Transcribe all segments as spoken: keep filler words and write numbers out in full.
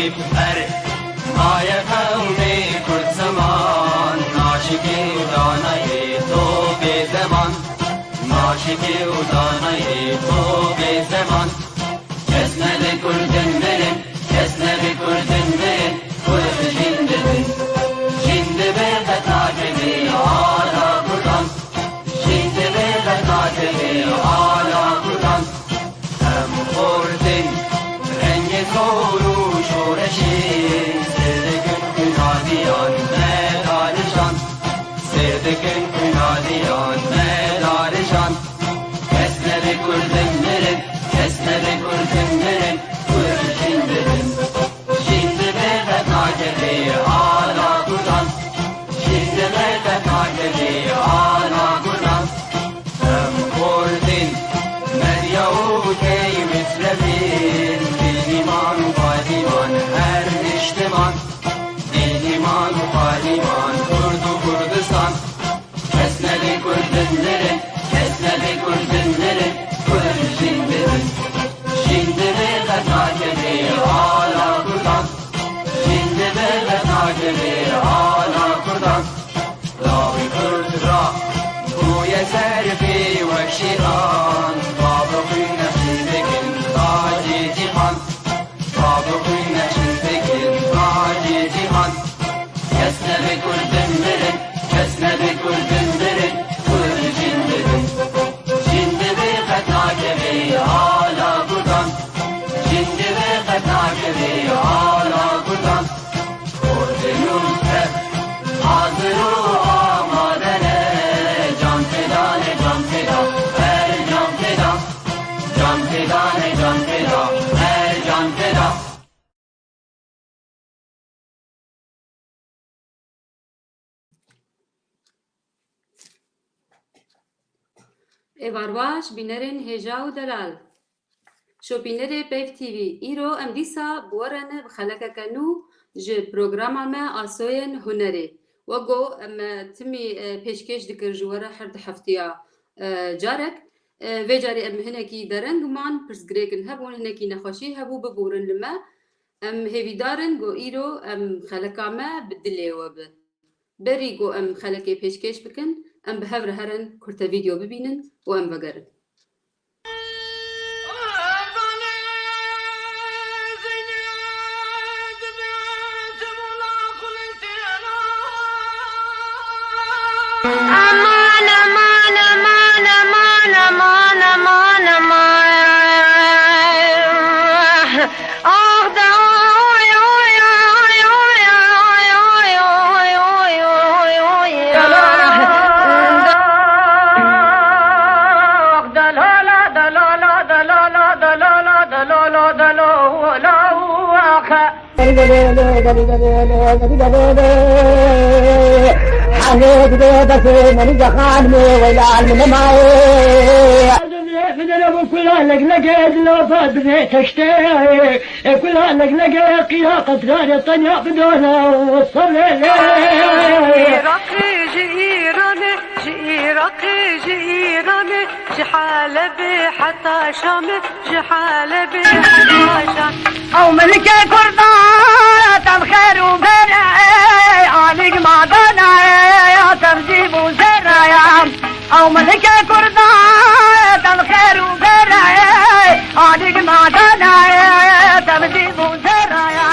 Her maye qewmê Kurd ziman, naşikî û danayê to bê zeman, naşikî û danayê to bê zeman. Kes nebe Kurdin mirin, kes nebe Kurdin mirin, Kurd jin dibin. Jin dibe qet nakeve ala Kurdan. Jin dibe qet nakeve ala Kurdan. Em xortin rengê zor û şoreşê, sêr dikin xwînadiyan me darijan, sêr dikin xwînadiyan me darijan. Kes nebe Kurdin mirin, kes nebe Kurdin mirin, Kurd jin dibin. Jin dibe qet nakeve ala Kurdan. Jin dibe qet nakeve ala Kurdan. Em Kurdin, Medya û Key Mislevin, Dîniman û Fadiman her niştiman. Dîniman û Fadiman, Kurd û Kurdistan. Kes nebe Kurdin mirin, kes nebe Kurdin mirin, Kurd jin dibin. Jin dibe qet nakeve ala Kurdan. Jin dibe qet nakeve ala Kurdan. Lawê Kurd ra bûye ser pê wek şêran. Bavê xwîn nexşîn dikin tacê cîhan. Bavê xwîn nexşîn dikin tacê cîhan. Kes nebe Kurdin mirin, kes nebe Kurdin mirin, Kurd jin dibin. Jin dibe qet nakeve ala Kurdan. Jin dibe qet nakeve ala Kurdan. Kurdin û Kurd hazir û amade ne. Can feda ne, can feda, her can feda. Can feda ne, can feda, her can feda. Êvar baş, bînerên hêja û delal. Şopînerê Peyv T V, îro em dîsa bi we re ne bi xelekeke nû ji programa me Asoyên Hunerê. Wek go em, e, timî, e, pêşkêş dikir ji we re her du heftiya, e, carek. E, vê carê em hinekî dereng man, pirsgirêkin hebûn, hinekî nexweşî hebû, bibûrin li me. Em hêvîdar in ku îro em xeleka me bi dilê we be. Berî ku em xelekê pêşkêş bikin, em bi hev re herin kurte vîdeo bibînin û em vegerin. Aman, aman, aman, aman, aman, aman, aman. Ah da, oy, oy, oy. Kula leglege dilata dibê teştê, kula leglege qiya qetrane tenya bidona û sabê lê. Iraqê ji Îranê, ji Iraqê, ji Îranê, ji Helebê heta Şamê, ji Helebê heta Şamê. Ew milkê Kurdan, tem xêr û bêrê, alîg madane, tem zîv û zêraya. Ew milkê Kurdan, tem xêr û bêrê, alîg madane, tem zîv û zêraya.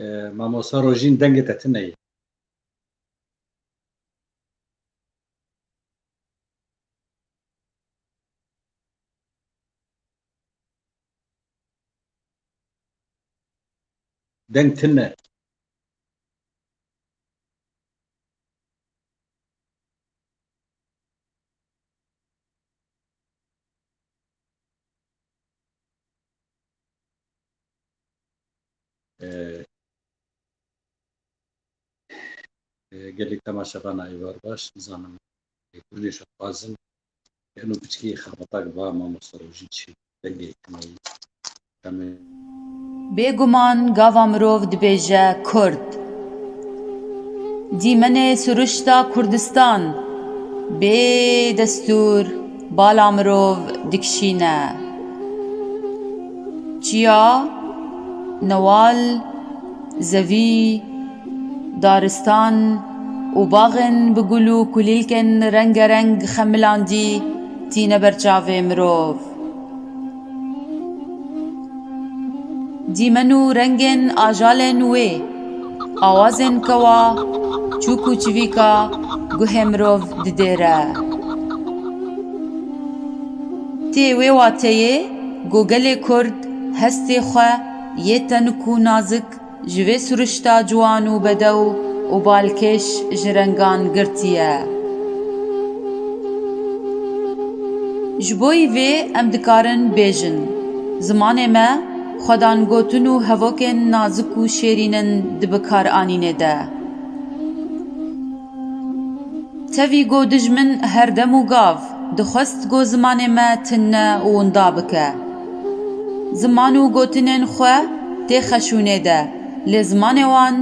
E, mamosta Rojîn, dengê te tune ye. Deng tune. E, e, gelek temaşevana êvar baş, nizanim, e, Kurdên şewqazin, eno piçkî xebatak va mamosta Rojîn çi dengê hikmayî. Em ê Bêguman gava mirov dibêje Kurd. Dîmenê siruşta Kurdistan bê destûr bala mirov dikişîne. Çiya, newal, zevî, daristan û baxên bi gul û kulîlkên rengereng xemilandî tîne ber çavê mirov. Dîmen û rengên ajalên wê, awazên kewa, çûk û çivîka guhê mirov didêre. Tê wê wateyê ku gelê Kurd hestê xwe yê tenik û nazik ji vê siruşta ciwan û bedew û balkêş ji rengan girtiye. Ji bo yî vê em dikarin bêjin, zimanê me xwedangotin û hevokên nazik û şêrîn in di bikaranînê de. Tevî ku dijmin her dem û gav dixwest ku zimanê me tune û winda bike. Ziman û gotinên xwe tê xeşûnê de, lê zimanê wan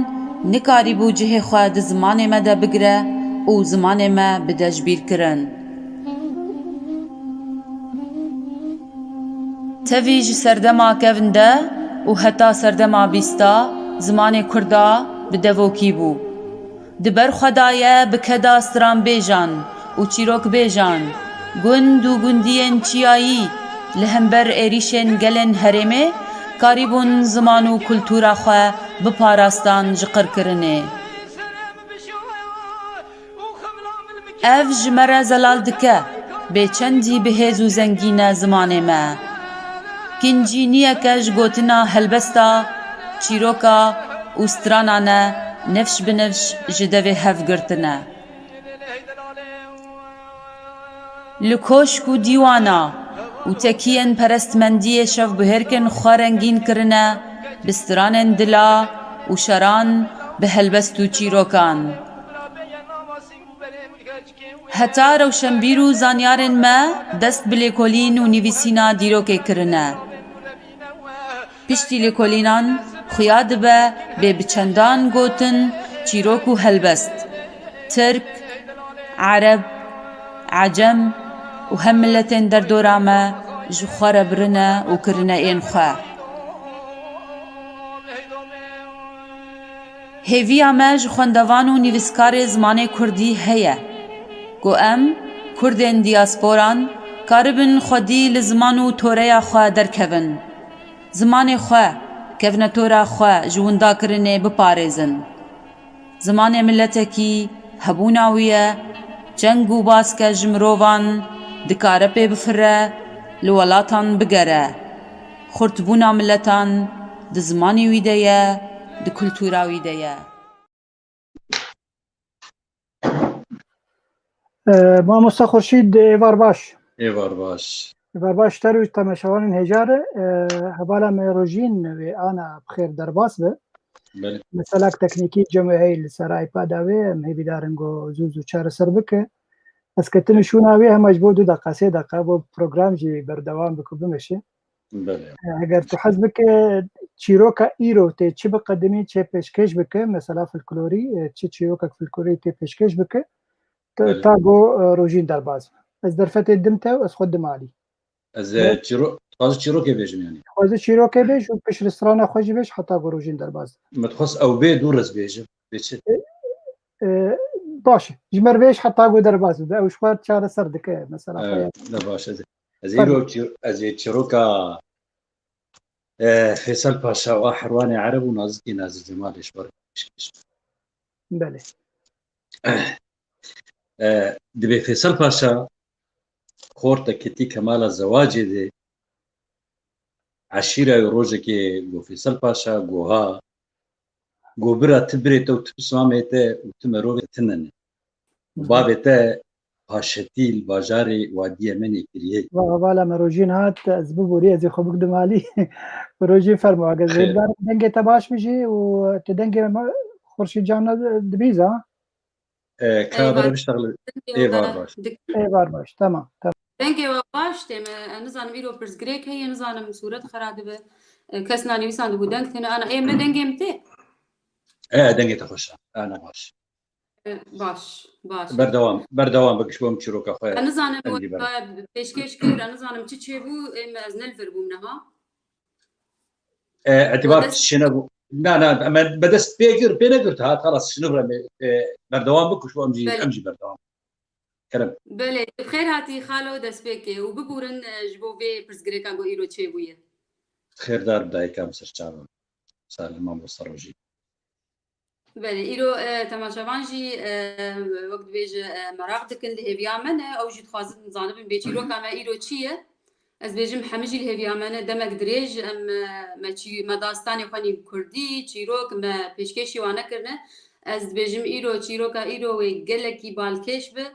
nikarîbû cihê xwe di zimanê me de bigire û zimanê me bide ji bîr kirin. Tevî ji serdema kevn de û heta serdema bîsta zimanê kurda bi devokî bû. Di ber xwe daye bi keda stranbêjan û çîrokbêjan, gund û gundiyên çiyayî li hember êrîşên gelên herêmê karîbûn ziman û kultura xwe biparastan ji qirkirinê. Ev ji me re zelal dike, bêçendî bi hêz û zengîn e zimanê me. Kincîniyeke ji gotina helbesta, çîroka û strana ne nifş bi nifş ji devê hev girtine. Li koşk û dîwana û tekiyên perestmendiyê şevbihêrkên xwe rengîn kirine bi stranên dila û şeran bi helbest û çîrokan. Heta rewşenbîr û zanyarên me dest bi lêkolîn û nivîsîna dîrokê kirine. Piştî lêkolînan xuya dibe bê bi çendan gotin, çîrok û helbest. Tirk, Ereb, Ecem û hem miletên derdora me ji xwe re birine û kirine ên xwe. Hêviya me ji xwendevan û nivîskarê zimanê kurdî heye ku em, kurdên diyasporan, karibin xwedî li ziman û toreya xwe derkevin. Zimanê xwe, kevnetora xwe ji windakirinê biparêzin. Zimanê miletekî hebûna wî ye, çeng û baske ji mirovan dikare pê bifire, li welatan bigere. Xurtbûna miletan di zimanê wî de ye, di kultura wî de ye. E, Mamosta Xurşîd, êvar baş. Êvar baş. Êvar baş, te û temaşevanên hêja re, e, hevala me Rojîn wê ana bi xêr derbas be. Belê. Meselak teknîkî cem wê heye li ser iPad-a wê, em hêvîdar in ku zû zû çareser bike. Ez ketim şûna wê hema ji bo du deqa, sê deqa, bo program jî berdewam bike, bimeşe. Belê. Eger tu hez bike, çîroka îro tê çi biqedimî, çi pêşkêş bike, mesela folklorî, e, çi çîrokek folklorî tê pêşkêş bike, ta, Belê. ta go, e, Rojîn derbas be. Ez derfetê dim te û ez xwe dim alî. Ez, e, Ne? çîro-, dixwazim çîrokê bêjim yanî. Dixwazim çîrokê bêj û pişt li strana xwe jî bêj heta go Rojîn derbas be. Min dixwest ew bê dû rez bêjim. Bê çi? E, e, baş e. Ji me re bêj heta go derbas be. Ew ji xwe çareser dike mesela. Evet, ne baş. Ez, ez Tabii. îro çî-, ez ê çîroka E, Feysel Paşa û a Herwanê Ereb û Nazikê Nazik Cemalê ji ber pêşkêş. Belê. E, dibê Feysel Paşa xorte ketî kemala zewacê de eşîra wî rojekê got Feysel Paşa, got ha, got bira ti birê te û ti pismamê te û ti merovê te tune ne. Û bavê te paşetî li bajarê Wadî Yemenê kiriye. Va hevala me rojîn hat, ez biborî, ez ê xwe bigidim alî. Rojîn fermo, agir Xêr. Dengê te baş bijî û tu dengê me Xurşîd Can dibîza. E, Ê, kabire var. Bişteɣli. Ê, var baş. Ê, var baş. Tamam, tamam. Dengê we baş tê me. Ez nizanim îro pirsgirêk heye, nizanim sûret xera dibe. E, kes nanî wîsan dibû deng têne. Ana, ê, me dengê min tê? E, dengê te xweş e. Ana baş. E, baş, baş. Berdewam, berdewam bike ji bo em çîroka xwe. Ez nizanim em jî ber- we pêşkêş kir, ez nizanim çi çêbû, ê, me ez ne li vir bûm niha. E, etibar şine bû. Na, na, me, me dest pê kir, pê nekir, ha, xelas, şine bire me, e, berdewam bike, ji bo em jî, Belê. Em jî berdewam. Kerem. Belê, bi xêr hatî xalo destpêkê û biborin, e, ji bo vê pirsgirêka ku îro çêbûye. Xêrdar bi dayika em ser çavan. Sar li mamosta Rojîn. Belê, îro, e, temaşevan jî, e, wek dibêje, e, meraq dikin, li hêviya me ne, ew jî dixwazin zanibin bê çîroka me îro çi ye. Ez dibêjim hemî jî li hêviya me ne, demek dirêj em, e, me çî-, me dastanê xwe nî bi kurdî, çîrok me pêşkêşî wan nekirine. Ez dibêjim îro çîroka îro wê gelekî balkêş be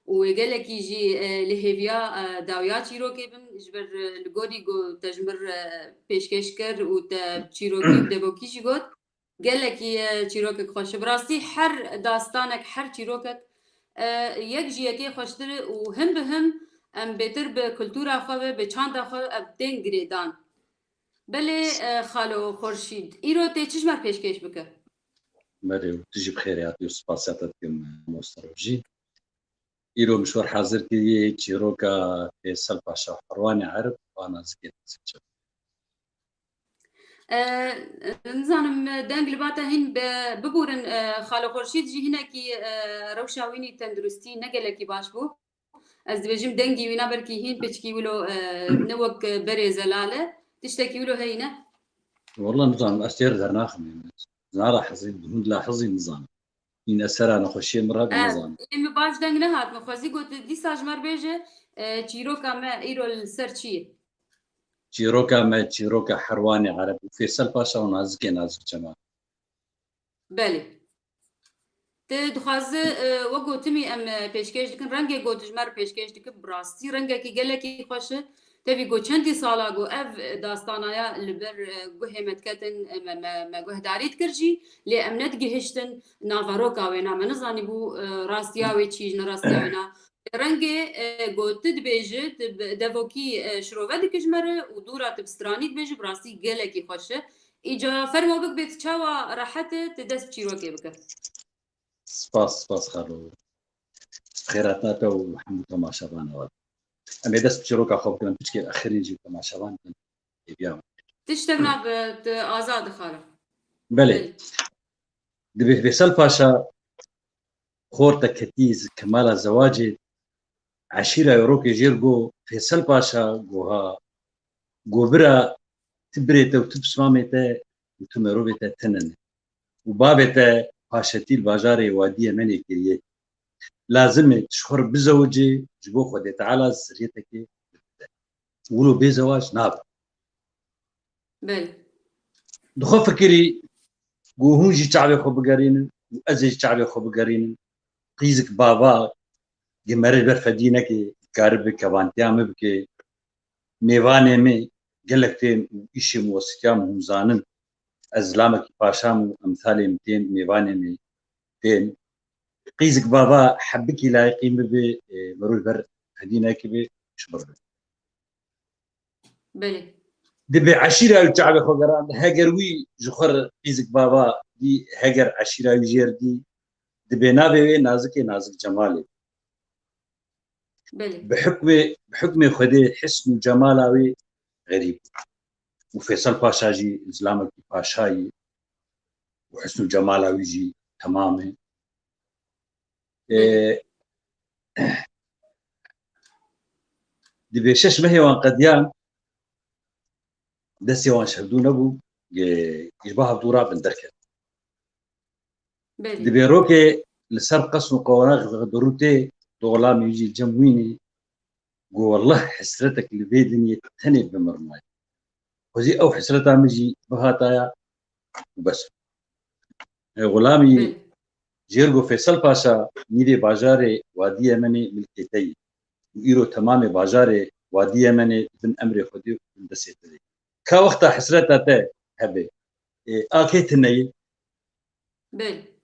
û wê gelekî jî, e, li hêviya, e, dawiya çîrokê bin, ji ber, e, li gorî ku te ji min re pêşkêş kir û te çîrokî û devokî jî got. Gelekî, e, çîrokek xweş e. Bi rastî her dastanek, her çîrokek, e, yek ji yekê xweştir e û him bi him em bêtir bi kultura xwe ve, bi çanda xwe ve ev tên girêdan. Belê, e, xalo Xurşîd, îro tê çi ji me re pêşkêş bike? Belê, tu jî bi xêrê hatî û spasiya te dikim, mamosta Rojîn. Îro min ji we re hazir kiriye çîroka Feysel Paşa Herwanê Ereb, va nazikê nazik çi. E, nizanim, deng li ba te hîn bi-, biborin, e, Xalo Xurşîd jî hinekî, e, rewşa wî nî tenduristî ne gelekî baş bû. Ez dibêjim dengî wî na belkî hîn piçkî wilo, e, ne wek berê zelal e. Tiştekî wilo heyî ne? Walla nizanim, ez têr dernaxim. Nara hizî, hûn la hizî nizanim. Îne sera nexweşiyê min re Ez, nizanim. Ê min baş deng nehat, min xwezî got, dîsa ji me re bêje, e, çîroka me îro li ser çi ye? Çîroka me, çîroka Herwanê Ereb û Feysel Paşa û Nazikê Nazik Cemal. Belê. Tu dixwazi, e, wek gotimî em, e, pêşkêş dikin, rengê got ji me re pêşkêş dikin, bi rastî rengekî gelekî xweş e. Tevî got çendî sala got ev, e, dastana ya li ber, e, guhê me diketin, e, me, me, me guhdarî dikir jî, lê em nedigihiştin naveroka wê na, me nizanîbû, e, rastiya wê çi, ji nerastiya wê na. Rengê, e, got tu dibêji, tu bi devokî, e, şirove dikij me re û dûra tu bi stranî dibêji, bi rastî gelekî xweş e. Îca fermo bik bê tu çawa rehet e, tu dest bi çîrokê bike. Spas, spas xalo. Xêratina te û hemû temaşevana we. Em ê dest bi çîroka xwe bikin, em piçkê axirîn jî temaşevan bikin. Hêviya me. Tiştek nabe, tu azad e xalo. Belê. Belê. Dibê Feysel Paşa xorte ketî kemala zewacê, eşîra Ewrokê jêr go Feysel Paşa, go ha, go bira ti birê te û ti pismamê te û ti merovê te tune ne. Û bavê te paşetî li bajarê Wadî Yemenê kiriye. Lazim e ji xwe re bizewicê, ji bo Xwedê Teala ziryetekê bide. Wilo bê zewac nabe. Belê. Dixwe fikirî ku hûn jî çavê xwe bigerînin û ez ê jî çavê xwe bigerînim. Qîzik bava gi meriv ber fedî neke, karibe kevantiya min bike. Mêvanê min gelek tên û îşê min wesîtiya min hûn zanin. Ez zilamekî paşam û emsalê min tên, mêvanê min tên. Qîzik bava hebikî layiqî min bê, e, meriv ber fedî nekibe, ji min re. Belê. Dibê eşîra wî çavê xwe gerand. Heger wî ji xwe re qîzik bava dî, heger eşîra wî jêr dî, dibê navê wê Nazikê Nazik Cemalê. Belê. Bi hukmê, bi hukmê Xwedê hisn û cemala wê xerîb. Û Feysel Paşa jî zilamekî paşayî û hisn û cemala wî jî temam e. Ee, dibê şeş mehê wan qediyan, destê wan ji hevdû nebû, e, ji ba hevdû rabin derket. Belê. Dibê rokê li ser qesr û qonax dirûtê, tu xulamê wî jî cem wînî, got, "Wellah hesretek li vê dinyê tenê bimir nayê. Xwezî ew hesreta min jî bihataya û bes." E, xulamî Belê. jêr got, "Feysel Paşa, nîvê bajarê Wadî Yemenê milkê te ye. Û îro temamê bajarê Wadî Yemenê di bin emrê Xwedê û bin destê te de ye. Ka wexta hesreta te hebe, e, a kê tune ye?" Belê.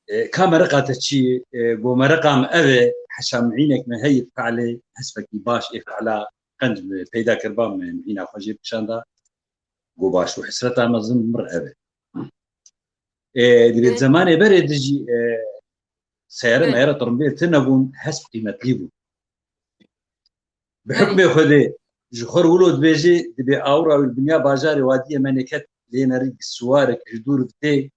E, ka mereqa te çi ye? E, got, "Mereqa min ev e, heşa mi'înek me heye, fe'lê hespekî baş ê fe'la qenc min peyda kiriba, min mi'îna xwe jê bikişanda." Got, "Baş û hesreta mezin mir ev e." E, dibê Belê. zemanê berê de jî, e, seyare Belê. meyare tirimbêl tune bûn, hesp qîmetlî bûn. Bi Belê. hukmê Xwedê ji xwe re wilo dibêjê, dibê awra wî li dinya bajarê Wadî Yemenê ket, lê nerî siwarek ji dûr bi tê,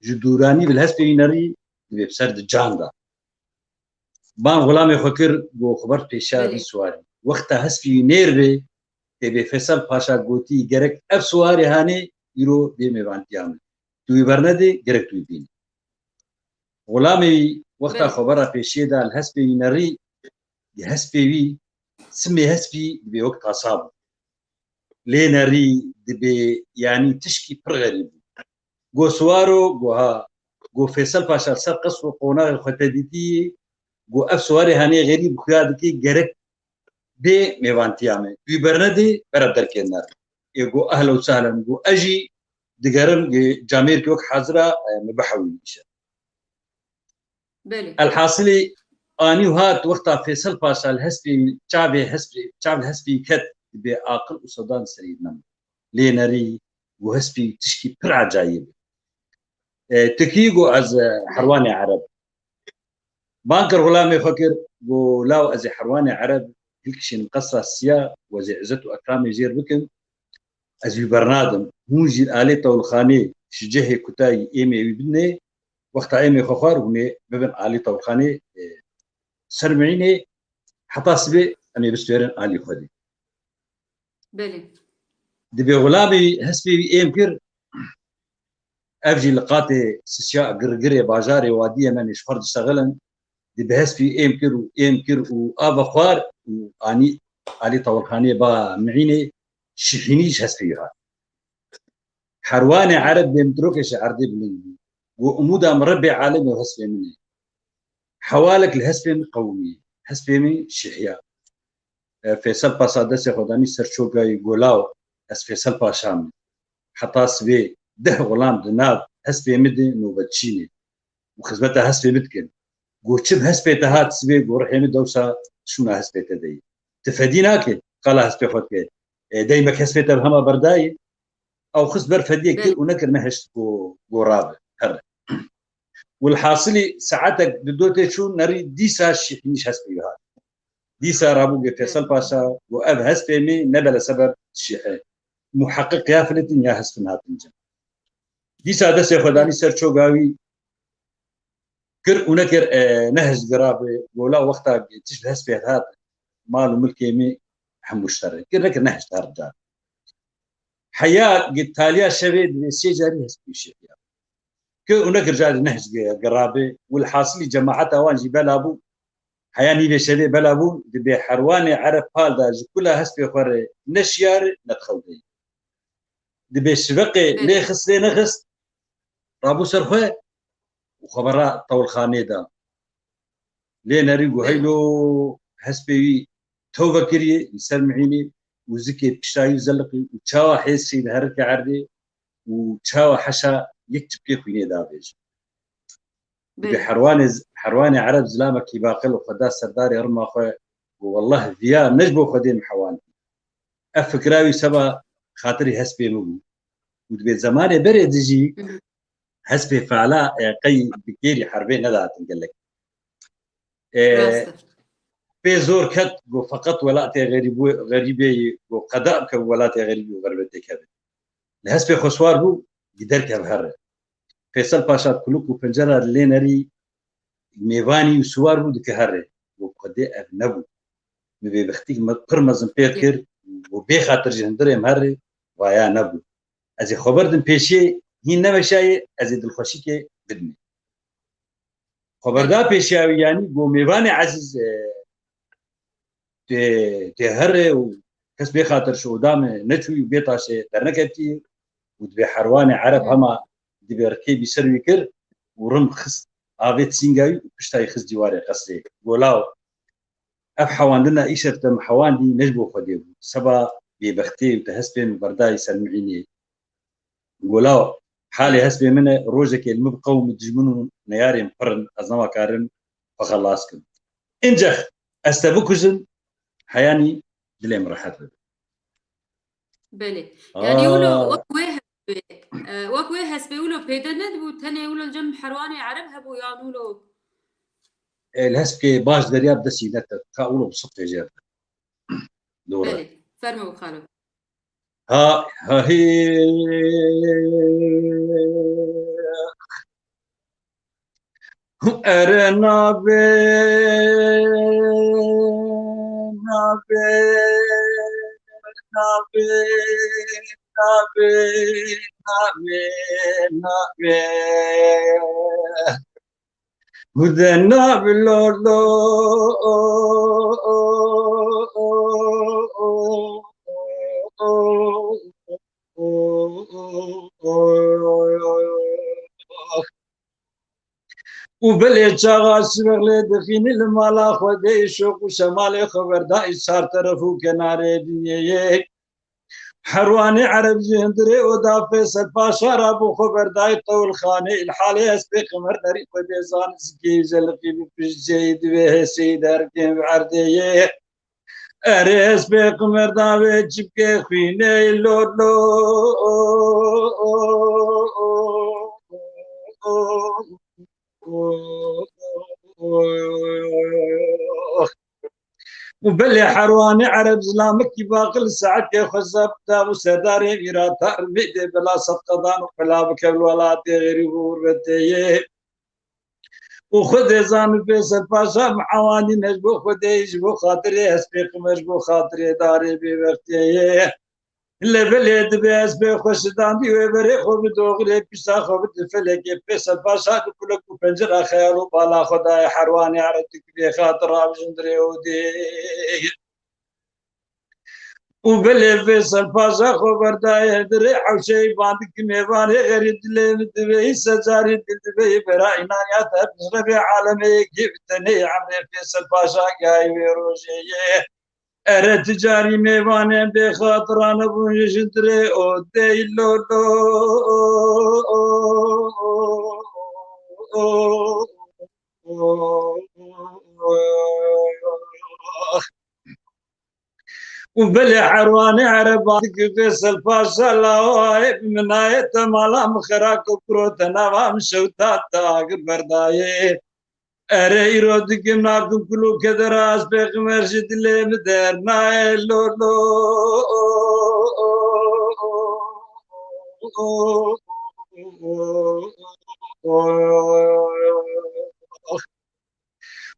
ji dûranî bi li hespê wî nerî, dibê bi ser di can da. Ban xulamê xwe kir, got, "Xwe ber pêşiya Belê. vî siwarî." Wexta hespê wî nêr bê, tê bê Feysel Paşa gotî, "Gerek ev siwarê hanê îro bê mêvantiya min. Tu wî bernedê, gerek tu wî bînî." Xulamê wî wexta Belê. xwe bera pêşiyê da, li hespê wî nerî, di hespê wî, simê hespî dibê wek tasa bû. Lê nerî dibê, yanî tişkî pir xerîb bû. Got, "Siwaro?" Got, "Ha." Got, "Feysel Paşa li ser qesr û qonaxê xwe te dîtî?" Got, "Ev siwarê hanê xerîb xuya dikê, gerek bê mêvantiya me. Wî bernedê, bera derkê ner." Ê got, "Ehlen û sehlen." Got, "Ez jî digerim, e, camêrkê wek hazir a, e, min bihewî îşe." Belê. Elhasilî, anî û hat wexta Feysel Paşa li hespê, çavê hespê, çav li hespê ket, dibê aqil û sedan serî nema. Lê nerî û hespî tişkî pir ecayîb. E, tikî got, "Ez, e, herwanê Ereb." Ban kir xulamê xwe kir, got, "Law ez ê herwanê Ereb hilkişînim qesra siya û ez ê îzzet û ekramê jêr bikim, ez wî bernadim. Hûn jî alê tewlxanê ji cihê kutayî êmê wî bidinê, wexta êmê xwe xwar hûn ê bibin alê tewlxanê, e, ser mi'înê, heta sibê em ê bistêrin alî Xwedê." Belê. Dibê xulamê wî hespê wî êm kir, ev jî li qatê sisiya girgirê bajarê Wadî Yemenê ji xwe re diştexilin. Dibê hespî êm kir û êm kir û ava xwar û anî alî tewlxanê ba mi'înê, şihînî ji hespê wî hat. Herwanê Ereb bê min dirokê ji erdê bilind bû. Got, "Umûda min Rebbê alemê û hespê min e. Hewalek li hespê min qewimiye. Hespê min şihiya." E, Feysel Paşa destê xwe danî ser çoka wî, got, "Law, ez Feysel Paşa me. Heta sibê deh xulam di nav hespê min de nobetçî ne û xizmeta hespê min dikin. Got, çi bi hespê te hat sibê, got, rihê min dewsa şûna hespê te de ye. Tu fedî nake, qala hespê xwe dike. E, deymek hespê te bi hema berdayê." Ew xist ber fediyê, kir Belê. û nekir, nehişt, got, got, "Rabe, here." Wilhasilî saetek di dotê çû, nerî dîsa şîhînî ji hespê wî hat. Dîsa rabû, got, "Feysel Paşa, got, ev hespê min e, nebele sebeb şîhe. Muheqqiq ya filitin ya hespin hatin cem." Dîsa destê xwe danî ser çoka wî, kir û nekir, e, nehişt, got, "Rabe, got, law wexta tişt bi hespê hat, mal û milkê min hemû ji te re." Kir nekir, nehişt her car. Heya, got, taliya şevê dibê sê carî hespê wî şihiya. Kir û nekir, carê nehişt, got, "Rabe." Wilhasilî cemaeta wan jî bela bû. Heya nîvê şevê bela bû, dibê herwanê Ereb pal da, ji kula hespê xwe re ne şiyar, ne dixewdê. Dibê şiveqê Belê. lê xist, lê nexist, rabû ser xwe û xwe bera tewlxanê da. Lê nerî got, Belê. heylo, hespê wî tewve kiriye li ser mi'înê û zikê pişta wî zeliqî û çawa hêsî li herike erdê û çawa heşa yek çipkê xwînê davêje. Dibê Belê. herwanê, herwanê Ereb zilamekî baqil û xwe da serdarê rima xwe, got, "Wellah viya ne ji bo Xwedê min hewand. Ev fikra wî seba xatirî hespê min bû." Û dibê zemanê berê de jî Hı hı. hespê fe'la, e, qey bi kêrî herbê nedatin gelek. E, Rast e. pê zor ket, got, "Feqet welatê xerîbû-, xerîbê yî, got, qeda bike welatê xerîbî û xerbetê keve." Li hespê xwe siwar bû, dî derkev here. Feysel Paşa kuluk û pencera lê nerî mêvanî û siwar bû, dike here. Got, "Xwedê ev nebû. Min bêbextîk me pir mezin pê dikir û bê xatir ji hundirê em here." vaya nebû. Ez ê xwe berdim pêşiyê, hîn nemeşayê, ez ê dilxweşîkê bidimê. Xwe berda pêşiya wî, yanî go mêvanê ezîz, e, tê, tê here û kes bê xatir şoda me neçûyî û bê taşê derneketî û dibê herwanê ereb hema dibê rikê bî ser wî kir û rim xist avê sînga wî û pişta wî xist dîwarê qesrê. Go law, ev hewandina îşev te min hewandî ne ji bo Xwedê bû. Seba bêbextê û te hespê min berdayî ser min înê. Go law, halê hespê min e, rojekê li min bi qewm û dijmin û neyarên pir in, ez nema karim xwe xelas kim. Încex, ez te bikujim, heyanî dilê min rehet bibe. Belê. Yanî wilo wek wê hespê, e, wek wê hespê wilo pêde nedibû, tenê wilo li cem herwanê ereb hebû yan wilo? E, li hespkê baş derya bi destî nete, ka wilo bi sifrê jê re. Doğru. Belê. Fermo xalo. Ha, ha, hi. Ere nabe, nabe, nabe, nabe, nabe, nabe. Hûde nabilo lo. Û belê çaxa şivex lê dixînî li mala Xwedê, şoq û şemalê xwe berdayî çar teref û kenarê dinyeyê. Herwanê ereb ji hundirê oda Fêsel Paşa ra bo xwe berdayî qewilxanê, îlhalê hespê qimer nerî Xwedê zanist kê jeliqî bi pişt ceyî divê hêseyî derkên bi erdê yê. Erê hespê qimer davê çipkê xwînê lo lo. Û belê herwanê ereb zilamikî baqil saetê xwe zeb da û serdarê mîrata rivê dê bela sedqedan û pela bike welatê xêrî û gurbetê yê. Û Xwedê zan û Fêsel Paşa mihewandî ne ji bo Xwedê, ji bo xatirê hespê qimer, ji bo xatirê darê bêbextê yê. Lê belê dibe ez bê xwe şidandî wê berê xwe bi doxilê pişta xwe bi di felekê Fêsel Paşa di kulek û pencera xeyal û bala xwe dayê herwanê ereb dikirê xatir rabijin dirê odê. Û belê Fêsel Paşa xwe berdayê dirê hewşeyî bandikî mêvanê xerîb dilê min dibe î secarî dil dibe î bera înaniyat hep ji rebê alemê yekê bi tenê emrê Fêsel Paşa gayî wê rojê yê. Ere ti carî mêvanên bêxatira nebûn ji jindirê odeyî lo lo. Û belê herwanê ereban dikir Fêsel Paşa lawayê bi min nayê te mala min xera kokiro te nava min şewta te agir berdayê. Ere îro dikim nakim kulû kedera ez pêximer ji dilê min dernayê lo lo.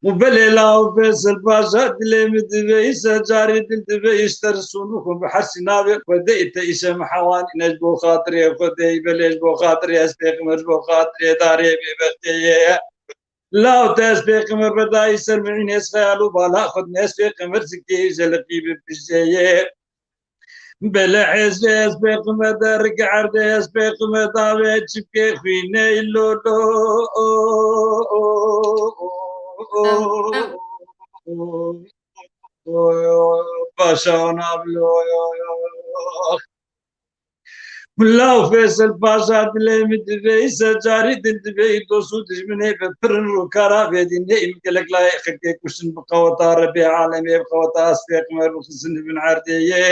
Û belê law Fêsel Paşa dilê min dibe îse carî dil dibe îşte risûn bixwim bi hersî navê Xwedê îte îşe min hewanî ne ji bo xatirê Xwedê belê ji bo xatirê ez pêximer ji bo xatirê darê bêbextê yê. Law te ez pê qimir berdayî ser min, ez xeyal û bala xwe din, ez pê qimir zikê jeliqî bi piştê yê. Belê ez lê ez pê qimir de rik erdê, ez pê qimir davê çipkê xwînê lo lo. Paşa ona bilo. Law Fêsel Paşa dilê min divê, îse carî din divê, dost û dijminê bi pirin rûkara vê dînê, îl gelek layê xelkê kuştin bi qeweta Rebê alemê, bi qeweta ez pê qimir bixizin bin erdê yê.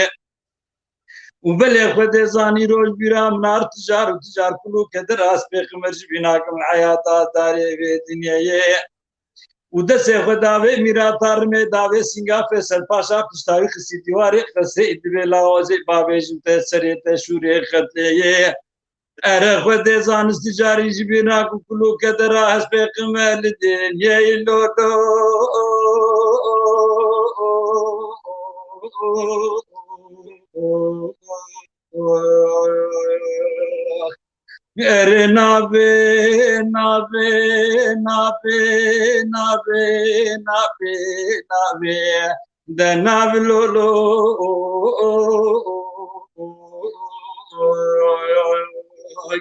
Û belê Xwedê zanî roj bîra min nar tijar û tijar kul û keder ez pê qimir ji bîna kim heyata darê vê dinyeyê. Û destê xwe davê mîrata rimê, davê sînga Fêsel Paşa, pişta wî xistî dîwarê qesrê, dibê lawazê bavêjin te serê te şûrê xetlê yê. Ere Xwedê zanistî carî ji bîna ku kulû kedera hespê qime li dinyeyê lo lo. Erê navê, navê, navê, navê, navê, navê, de nav lolo. Ay.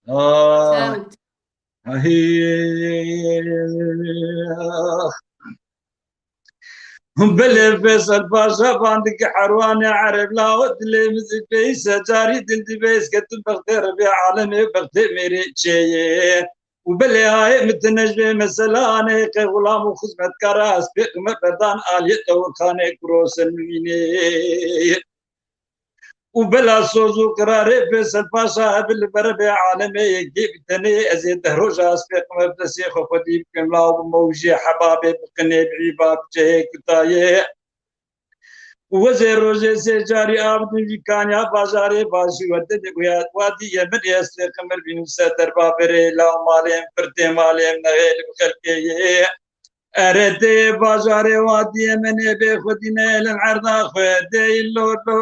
Sağ ol. Ay. Belê Feysel Paşa bandiki herwanê Ereb la o dilê min zî peyî secarî dil dibe, ez ketim bextê Rebê alemê, bextê mêrê çêyê. Û belê hayê min ti nejbê meselanê qe xulam û xizmetkara ez pê qime berdan aliyê tewirxanê kuro ser min vînê. Û bela soz û qirarê Feysel Paşa hebil li ber Rebê alemê yekê bi tenê, ez ê deh roja ez pê qime bi destê xwe xwedî bikim, law bime û jê hebabê biqinê bi îba bi cehê kutayê. Û ez ê rojê sê carî av din vî kanya bajarê başî werdê de guya wadî Yemenê ez pê qimir bînim ser derba berê, law malêm pirtê malêm nexêl bi xelkê yê. Ere tê bajarê wadî Yemenê bê xwedî neyê li erda xwedê lo lo.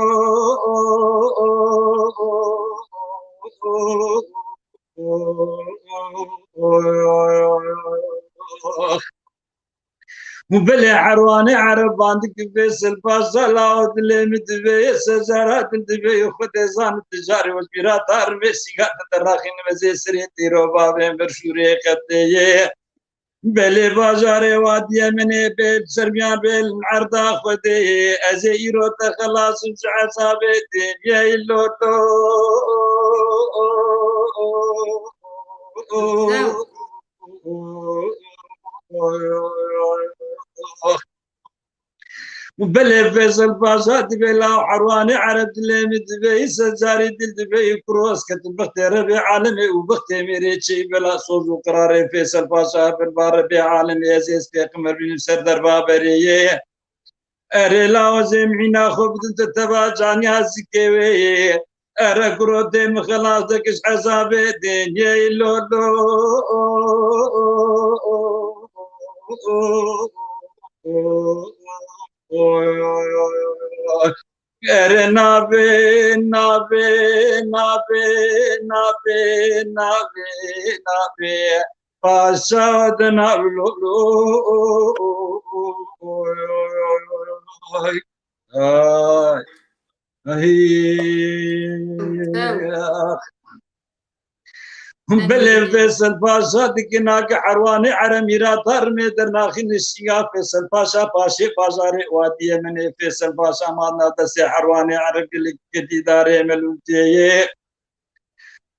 Û belê herwanê Ereb bandik Feysel Paşa la o dilê min divê, yê sezara dil divê, yê xwedê zanî tijarê wezbîra tarmê sîga te deraxînim ez ê serê tîro bavê min şûrê qetê yê. Belê bajarê wadî Yemenê bê, sermiyan bê li erda xwedê, ez ê îro te xelas im ji ezabê dinyayê lo lo. Û belê Feysel Paşa dibê law herwanê Ereb dilê min dibê, î secarî dil dibê, î kuro ez ketim bextê Rebê alemê û bextê mêrê çê, bela soz û qirarê Feysel Paşa bin ba Rebê alemê ez ê ez pê qimir bînim ser derba berê yê. Erê law ez ê mîna xwe bidim te teva caniya zikê wê yê. Ere kuro dê min xelas de kiş ezabê dinyê lo lo. Ere navê, navê, navê, navê, navê, navê. Paşa de nav lo lo. Ay. Ay. Belê Feysel Paşa dikina ki herwanê Ereb mîra tarmê dernaxî nişînga Feysel Paşa paşê bajarê wadî Yemenê. Feysel Paşa matna destê herwanê Ereb gelek ketî darê melûltiyê.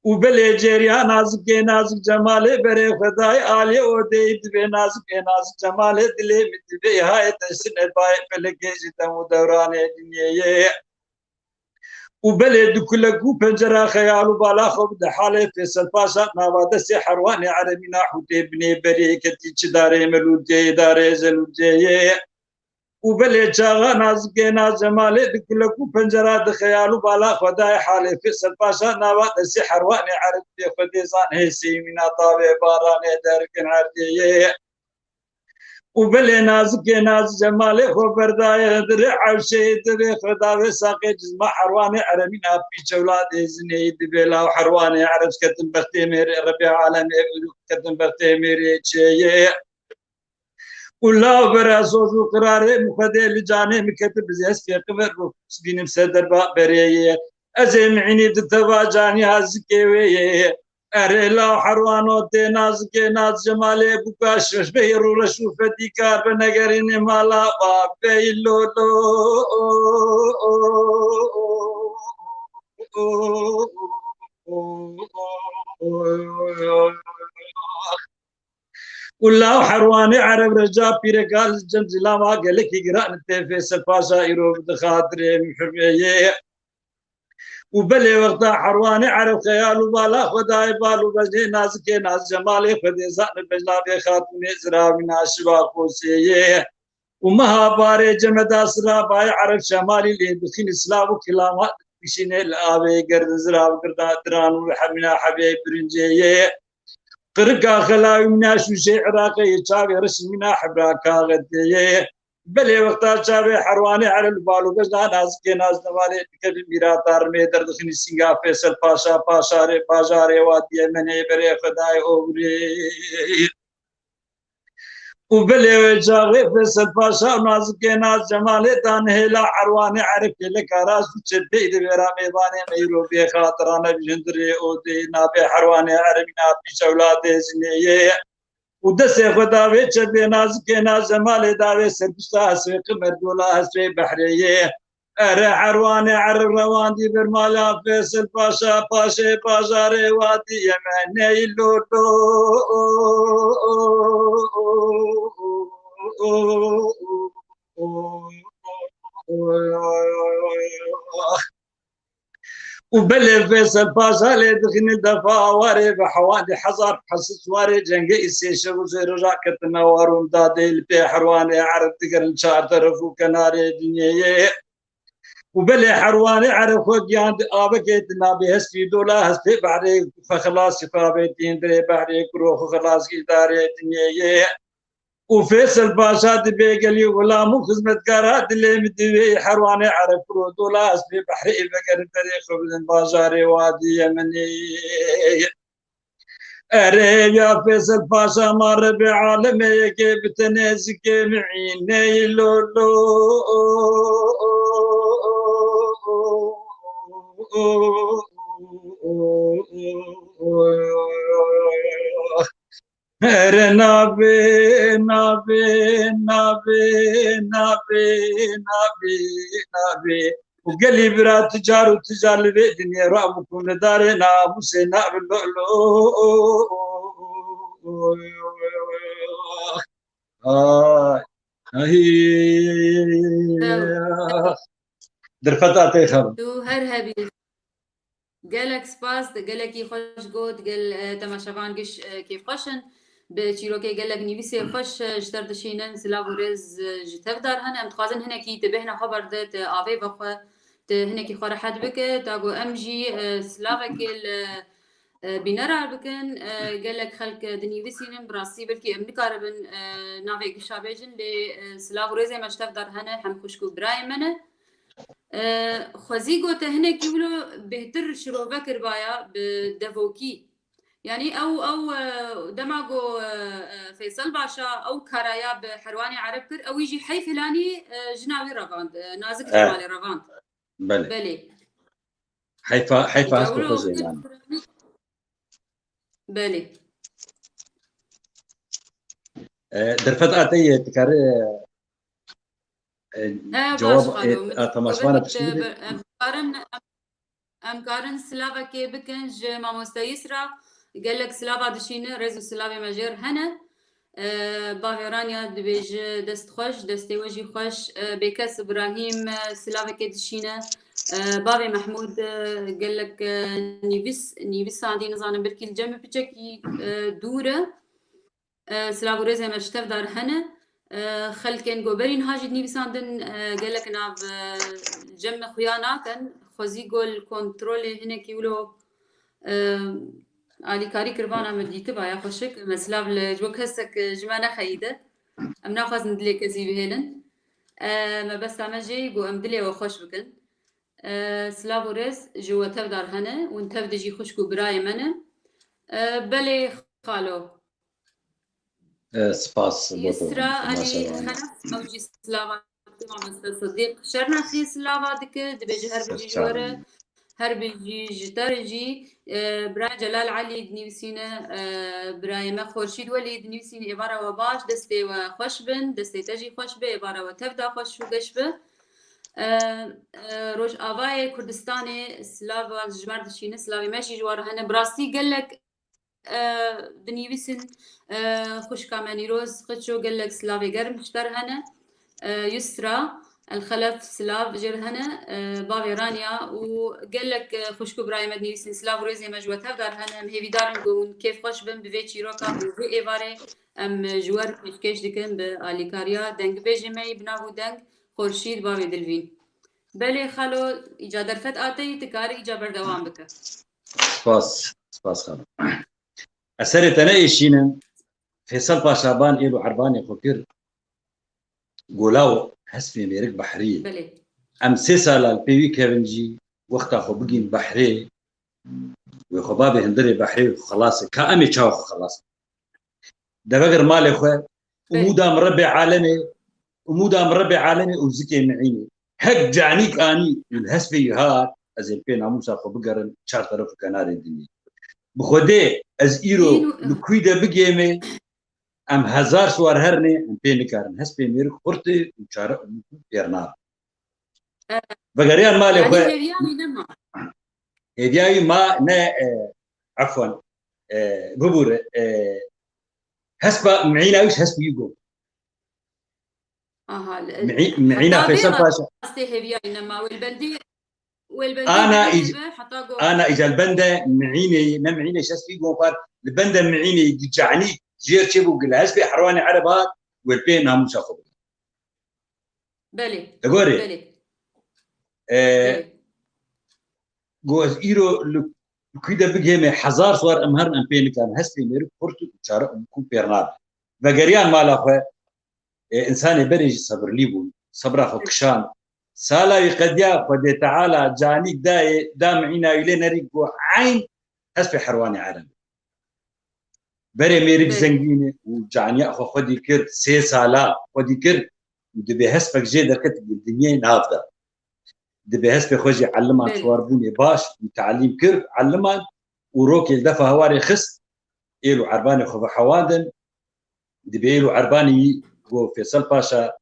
Û belê cêriya nazikê nazik Cemalê berê xwe dayê aliyê odeyê dibê nazikê nazik Cemalê dilê min dibê hayê te sine bayê felekê ji dem û dewranê dinyeyê. Û belê du kulek û pencera xeyal û bala xwe bide halê Feysel Paşa nava destê herwanê Ereb mîna hûtê binê berê ketî çi darê melûltiyê darê zelûltiyê. Û belê çaxa nazikê naz Cemalê di kulek û pencera di xeyal û bala xwe dayê halê Feysel Paşa nava destê herwanê Ereb bê xwedê zan hêsê mîna tavê baranê derkin erdê yê. Û belê nazikê naz Cemalê xwe berdaye di rê ewşeyê divê xwe davê saqê cizma herwanê Ereb mîna pîçewla dê zinê yî dibê law herwanê Ereb ketin bextê mêrê Rebê alemê ketin bextê mêrê çêyê. Û law bera soz û qirarê min xwedê li canê min ketib ez pê qimir bû bînim ser derba berê yê. Ez ê mînî di teva canî hazikê wê yê. Erê law herwano tê nazikê naz Cemalê bûka şeş bey rû reş û fedîkar bi negerînê mala bavê lo lo. Û law herwanê Ereb Recab pîreka li cem zilama gelekî giran tê Feysel Paşa îro bi di xatirê min hurmeyê. Û belê wexta herwanê Ereb xeyal û bala xwe dayê bal û bejnê nazikê naz Cemalê xwe dê zanir bejna vê xatûnê ziravîna şiva xosê yê. Û meha barê cemeda sira bayê Ereb Şemalî lê bixîn silav û kilama dikişînê li avê gerdin zirav girda diran û hemîna hebê birincê yê. Qirika xelawî mîna şûşê Iraqê yê çavê reşin mîna hebra kaxetê yê. Belê wexta çavê Herwanê Ereb li bal û bejna nazikê naz nevalê dike bi mîrata rimê derdixinî sînga Fêsel Paşa, paşarê, bajarê Wadiyê Menê berê Xwedayê ovrê. Û belê wê çaxê Fêsel Paşa û nazikê naz Cemalê dan hêla Erwanê Ereb kêleka rast û çeteyî di vêra mêvanê meyro bê xatira nebijindirê û dê nabê Herwanê Ereb îna pîç ewladê zinê yê. Û destê xwe davê çepê nazikê naz Cemalê davê serpişta hesrê qimer dola hesrê behrê yê. Ere Erwanê Ereb rewandî bir mala Fêsel Paşa, paşê bajarê Wadî Yemenê lo lo. Û belê Fêsel Paşa lê dixînin defa awarê bi hewandî hezar hesû warê cengê îsê şev û zêro raketina war û dadê li pê Herwanê Ereb digerin çar teref û kenarê dinyeyê. Û belê Herwanê Ereb xwe giyandî avekê di navê hestî dola hestê behrê xwe xilasî xwe avêtî hindirê behrê kuro xwe xilas îdarê dinyeyê. Û Fêsel Paşa dibê gelî xulam û xizmetkara dilê min divê Herwanê Ereb kuro dola hestê behrê vegerin berê xwe bidin bajarê Wadî Yemenê. Erê ya Fêsel Paşa ma Rebê alemê yekê bi tenê zikê min îney lo lo. Here navê, navê, navê, navê, navê, navê. Û gelî bira tu car û tu car li vê dinyê rabû ku li darê namûsê navê lo lo. Ay. Ay. Derfeta tê xev. Tu her hebî. Gelek spas, gelekî xweş got, gel, e, temaşevan giş, e, kêfxweş in. Bi çîrokê gelek nivîsê xweş, e, ji te re dişînin, silav û rêz, e, ji te ve dar hene. Em dixwazin hinekî tu bêhna xwe berde, tu avê vexwe, tu hinekî xwe rehet bike. Ta ku em jî, e, silavekê li, e, bînera bikin. E, gelek xelk, e, dinivîsînin, bi rastî belkî em nikaribin, e, navê gişa bêjin, lê, e, silav û rêzê me ji te ve dar hene, hem xwişk û birayê me ne. E, xwezî gote hinekî wilo bêhtir şirove kiribaya bi devokî. Yanî ew, ew, e, dema go, e, e, Feysel Paşa ew karaya bi Herwanê Ereb kir, ew jî heyf hilanî, e, jina wî revand, e, Nazik Eh. Cemalê revand. Belê. Belê. Heyfa, heyfa Îca hest û wilo xwezê yani. Belê. E, derfet a te yê dikare, e, He, cewab, baş, e, xalo, min a temaşevana dixwest, tiştî bide. Em karin, em, em karin silavekê bikin ji mamoste Yisra. Gelek silava dişîne, rêz û silavê me jêr hene. E, bavê Ranya dibêje dest xweş, destê we jî xweş. E, Bêkes Ibrahîm, e, silavekê dişîne. E, bavê Mehmûd, e, gelek, e, nivîs, nivîsandî, nizanim belkî li cem piçekî, e, dûr e. E, silav û rêzê me ji tev dar hene. E, xelkên goberî niha jî dinivîsandin, e, gelek nav, e, cem me xuya nakin. Xwezî gol kontrolê hinekî wilo, e, alîkarî kirvana min dîtiba ya xweşik. Me silav li ji bo kesek ji me nexeyîde. Em naxwazin dilê kesî bihêlin. E, mebesta me jê got em dilê we xweş bikin. E, silav û rêz ji we tev dar hene. Hûn tev dijî xwişk û birayê me ne. E, belê xalo. E, spas bo te. Yusra Elî Xelef, ew jî silava dike, mamoste Sidîq Şernaxî silava dike, dibêje her bijî ji we re, her bijî ji te re jî. E, bira Celal Elî dinivîsîne, e, birayê me Xorşîd Welî dinivîsîne, êvara we baş, destê we xweş bin, destê te jî xweş be, êvara we tev da xweş û geş be. E, e, Rojavayê Kurdistanê silava ji me re dişîne, silavê me jî ji we re hene. Bi rastî gelek e, dinivîsin, e, xwişka me Nîroz Xiço gelek silavê germ ji te re hene. E, Yusra El Xelef silav jê re hene, e, bavê Ranya û gelek, e, xwişk û birayê me dinivîsin silav û rêzê me ji we tev dar hene. Em hêvîdar in ku hûn kêfxweş bin bi vê çîroka û vê êvarê em ji we re pêşkêş dikin bi alîkariya dengbêjê me yî bi nav û deng Xorşîd bavê Dilvîn. Belê xalo, îca derfet a te yî, tu karî îca berdewam bike. Spas, spas xalo. Ez serê te neêşînim. Fêsel Paşa ban êl û erbanê xwe kir. Go lawo hespê mêrik behrî ye. Belê. Em sê sala li pê wî kevin jî wexta xwe bigîn behrê, wê xwe babê hundirê behrê û xelas e. Ka em ê çawa xwe xelas bikin? De vegir malê xwe, Belê. Umûda min Rebbê alemê, umûda min Rebbê alemê û zikê mi'înê. Hek canîk anî û li hespê wî hat, ez ê pê namûsa xwe bigerim çar teref û kenarê dinyê. Bi Xwedê ez îro Îro, li kûy de bigêmê, em hezar siwar herinê, em pê nikarin. Hespê mêrik xurt e û çare û pêr nabe. E, Vegeriyan malê yanî xwe. Hêviya wî nema. Hêviya wî ma ne, e, efwan, e, bibûre, e, hespa mi'îna wî hesp wî got. Aha, le- Mi'î-, mi'îna heta vê Feysel Paşa. Rastê hêviya wî nema. Wê li bendê, wê li bendê Ana bigê îc-, be, heta go- ana îca li bende mi'înê, ne mi'înê şestî gon par, li bende mi'înê gicanî jêr çêbû gil hespê herwanê Ereb hat, wê pê namûsa xwe bigir. Belê. Digorê? Belê. E, Belê. Go ez îro li kûy de bigihêmê hezar siwar em herin em pê nikarin. Hespê mêrik xurt û çare û kû pêr nabe. Vegeriyan mala xwe, e, insanê berê jî sebirlî bûn. Sebra xwe kişand. Sala wî qediya Xwedê Teala canîk dayê, da mi'îna wî lê nerî go eyn hespê herwanê Ereb. Berê mêrik Belê. Zengîn e û caniya xwe xwedî kir, sê sala xwedî kir û dibê hespek jê derket dinyê nav de. Dibê hespê xwe jî eliman Belê. Siwarbûnê baş û talîm kir, eliman û rokê li defa hewarê xist, êl û erbanê xwe vehewandin, dibê êl û erbanê wî go Fêsel Paşa,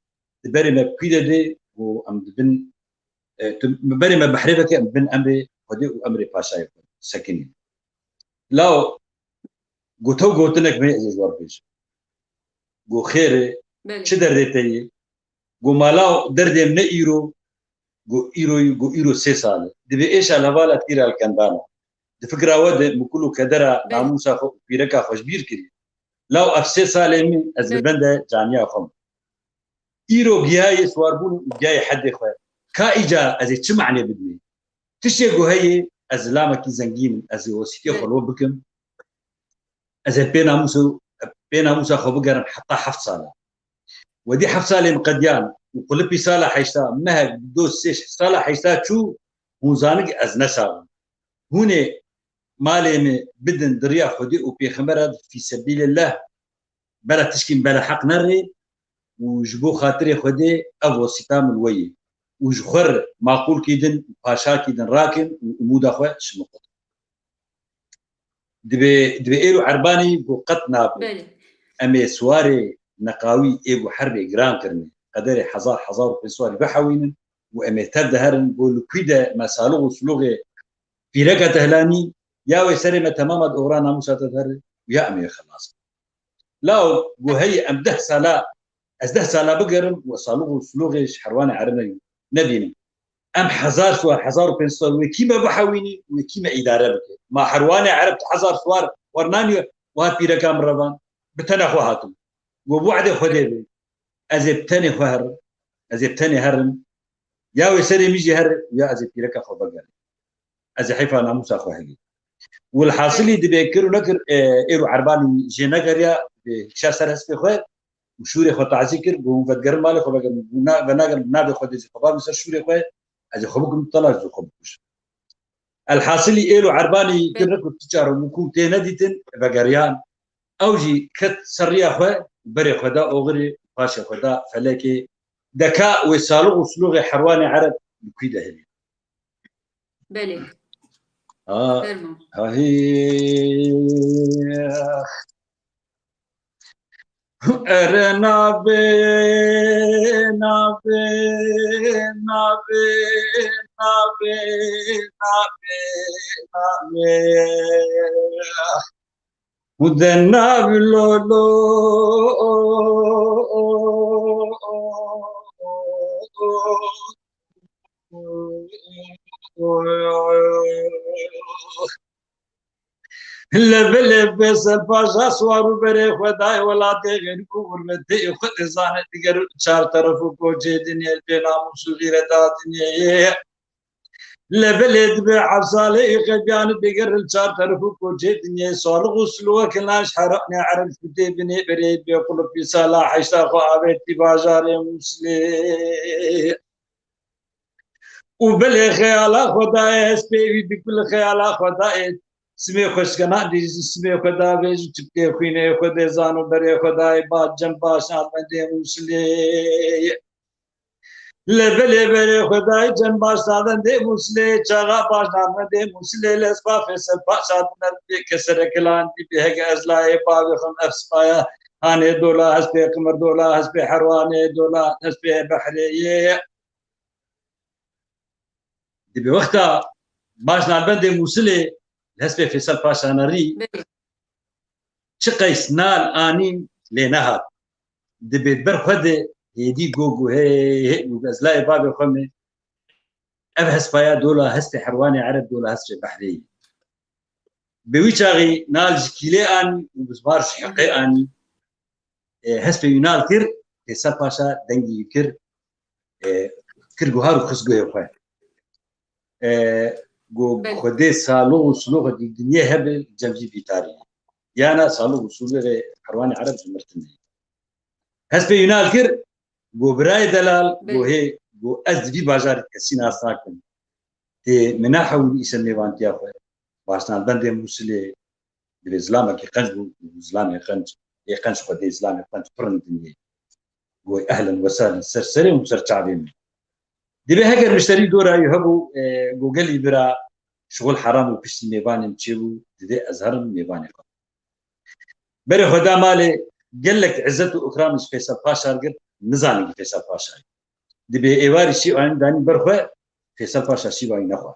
di berê me bi kûy de dê, go em dibin, e, tu berê me behrê veke, em bin emrê Xwedê û emrê Paşayê xwe sekinî. Law, go tew gotinek me ez ê ji we bêjim. Go xêr e, Belê. Çi derdê te ye? Go mala derdê min ne îro, go îro, go îro sê sal e. Dibê êşa li hevala tîra li kendan e. Di fikra we de mukul û kedera Belê. Namûsa xwe û pîreka xwe ji bîr kiriye. Law ev sê salê min ez li Belê. Bende caniya xwe me. Îro giyayê siwarbûn û giyayê hedê xwe. Ka îca ez ê çi manê bidimê? Tiştê ku heye, ez zilamekî zengîn im, ez ê wesîtê xwe Belê. Li we bikim. Ez ê pê namûs û, pê namûsa xwe bigerim heta heft sala. Wedî heft salê min qediyan û qulipî sala heyşta, mehek, du, sê, sala heyşta çû, hûn zanik ez nesax im. Hûn ê malê min bidin di riya Xwedê û Pêxembera de fî sebîlillah, bela tişkî min bela heq nerê û ji bo xatirê Xwedê ev wesîta min we ye. Û ji xwe re maqûlkî din û paşakî din rakin û umûda xwe ji min qut. Dibê, dibê êro erbanî ku qet nabe. Belê. Em ê siwarê neqawî ê ku herbê giran kirine, qederê hezar, hezar û pênc siwarî bihewînin û em ê tev de herin, ku li kûy de me salix û silûxê pîreka te hilanî, ya wê serê me temama di oxira namûsa te de herin û ya em ê xelas bin. Law, ku heyî em deh sala, ez deh sala bigerim û salix û silûxê ji herwanê Erebê nebînim. Em hezar siwar, hezar û pênc siwar, wê kî me bihewînî, wê kî me îdare bike. Ma herwanê Ereb tu hezar siwar wer naniye, wiha pîreka min revan, bi tenê xwe hatim. Got, bi we'dê Xwedê be. Ez ê bi tenê xwe herim. Ez ê bi tenê herim. Ya wê serê min jî here, ya ez ê pîreka xwe vegerim. Ez ê heyfa namûsa xwe hevî. Wilhasilî dibê kir û nekir, e, êro erbanî jê negeriya, dibê kişa ser hespê xwe û şûrê xwe tazî kir, got, hûn vedigerin malê xwe vegerin, hûn na-, venagerin, navê xwe dê jî xwe babin ser şûrê xwe, ez ê xwe bikim tala, ez ê xwe bikujim. Elhasilî êl û erbanî Pê- kir, nekir tu çar û kû tê nedîtin, vegeriyan. Ew jî ket ser riya xwe, berê xwe da oxirê, paşê xwe da felekê. Deka wê salix û silûxê herwanê Ereb li kûy de hebe. Belê. Ha, Fermo. Ha, hi, ax. Ere nabe, nabe, nabe, nabe, nabe, nabe. Û de nav lolo. Lebe lebe Fêsel Paşa siwar û berê xwe dayê welatê xêr û xurmetê xwe dizane diger çar teref û koçê dinyê pê namûs û xîreta dinyê. Levelê dibe efsalê ê xebiyanî bigir li çar teref û koçê dinyê salix û silwek lan ji heranê ereb şûtê binê berê bê qulupî sala heşta xwe avêtî bajarê Mûsilê. Û belê xeyala xwe dayê hespê wî dikul xeyala xwe dayê simê xweşkena dî ji simê xwe davê ji çipkê xwînê xwe dê zano berê xwe dayê ba cem baş navendê Mûsilê. Levelê berê xwe dayê cem baş navendê Mûsilê, çaxa baş navendê Mûsilê, lespa Fêsel Paşa dineribê keserek kilan dî bê hege ez layê bavê xwe ev spaya hanê dola hespê qimir dola hespê herwanê dola hespê behrê yê. Dibê wexta baş navendê Mûsilê li hespê Fêsel Paşa nerî çi qeys nal anîn lê nehat. Dibê ber xwe de hêdî go go hê hê go ez layê bavê xwe me. Ev hespaya dola hespê herwanê ereb dola hespê behrê yî. Bi wî çaxî nal ji kîlê anî û bizbar ji heqê anî. E, hespê wî nal kir, Fêsel Paşa dengî wî kir, e, kir guhar û xist guhê xwe. E, go Xwedê salox û siloxê di dinyê hebe cem vî bîtarî. Yana salox û siloxê herwanê ereb ji mirtinê. Hespê wî nal kir, go birayê delal, go hê, go ez di vî bajarî kesî nas nakim. Tê min nehewil îse mêvantiya xwe. Baş navendê Mûsilê divê zilamekî qenc bû, zilamê qenc, ê qenc xwedê, zilamê qenc pir in dinyê. Goy ehlen we sehlen ser serê û ser çavê min. Divê heger mişterî dora wî hebû, e, go gelî bira şixul heram û piştî mêvanê min çêbû, divê ez herim mêvanê xwe. Berê xwe da malê, gelek îzzet û ikram ji Fêsel Paşa girt, nizanin ki Fêsel Paşa ye. Dibê êvarî şîva wî danî ber xwe, Fêsel Paşa şîva wî nexwe.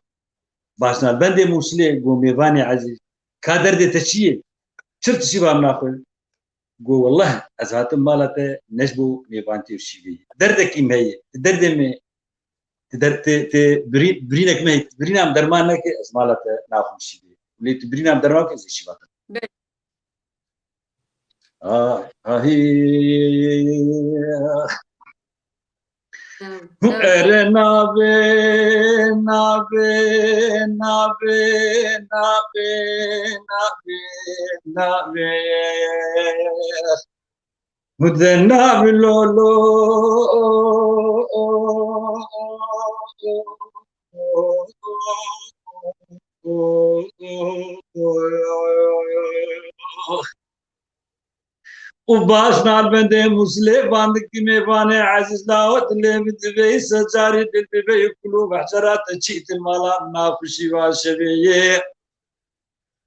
Baş navendê Mûsilê go mêvanê ezîz, ka derdê te çi ye? Çir tu şîva min naxwe? Go wellah ez hatim mala te ne ji bo mêvantî û şîvê ye. Derdekî me heye, tu derdê me, tu der-, tu, tu birî-, birînek me heye, tu birîna min derman neke, ez mala te naxwim şîvê. Lê tu birîna min derman ke, ez ê şîva te. Ah, ahî. Ere navê, navê, navê, navê, navê, navê. Hû de navê lolo. Û baş navendê Mûsilê bandikî mêvanê ezîz lawo dilê min divê îse carî dil bibê û kulû mehcera te çî til mala min naxuşî va şevê yê.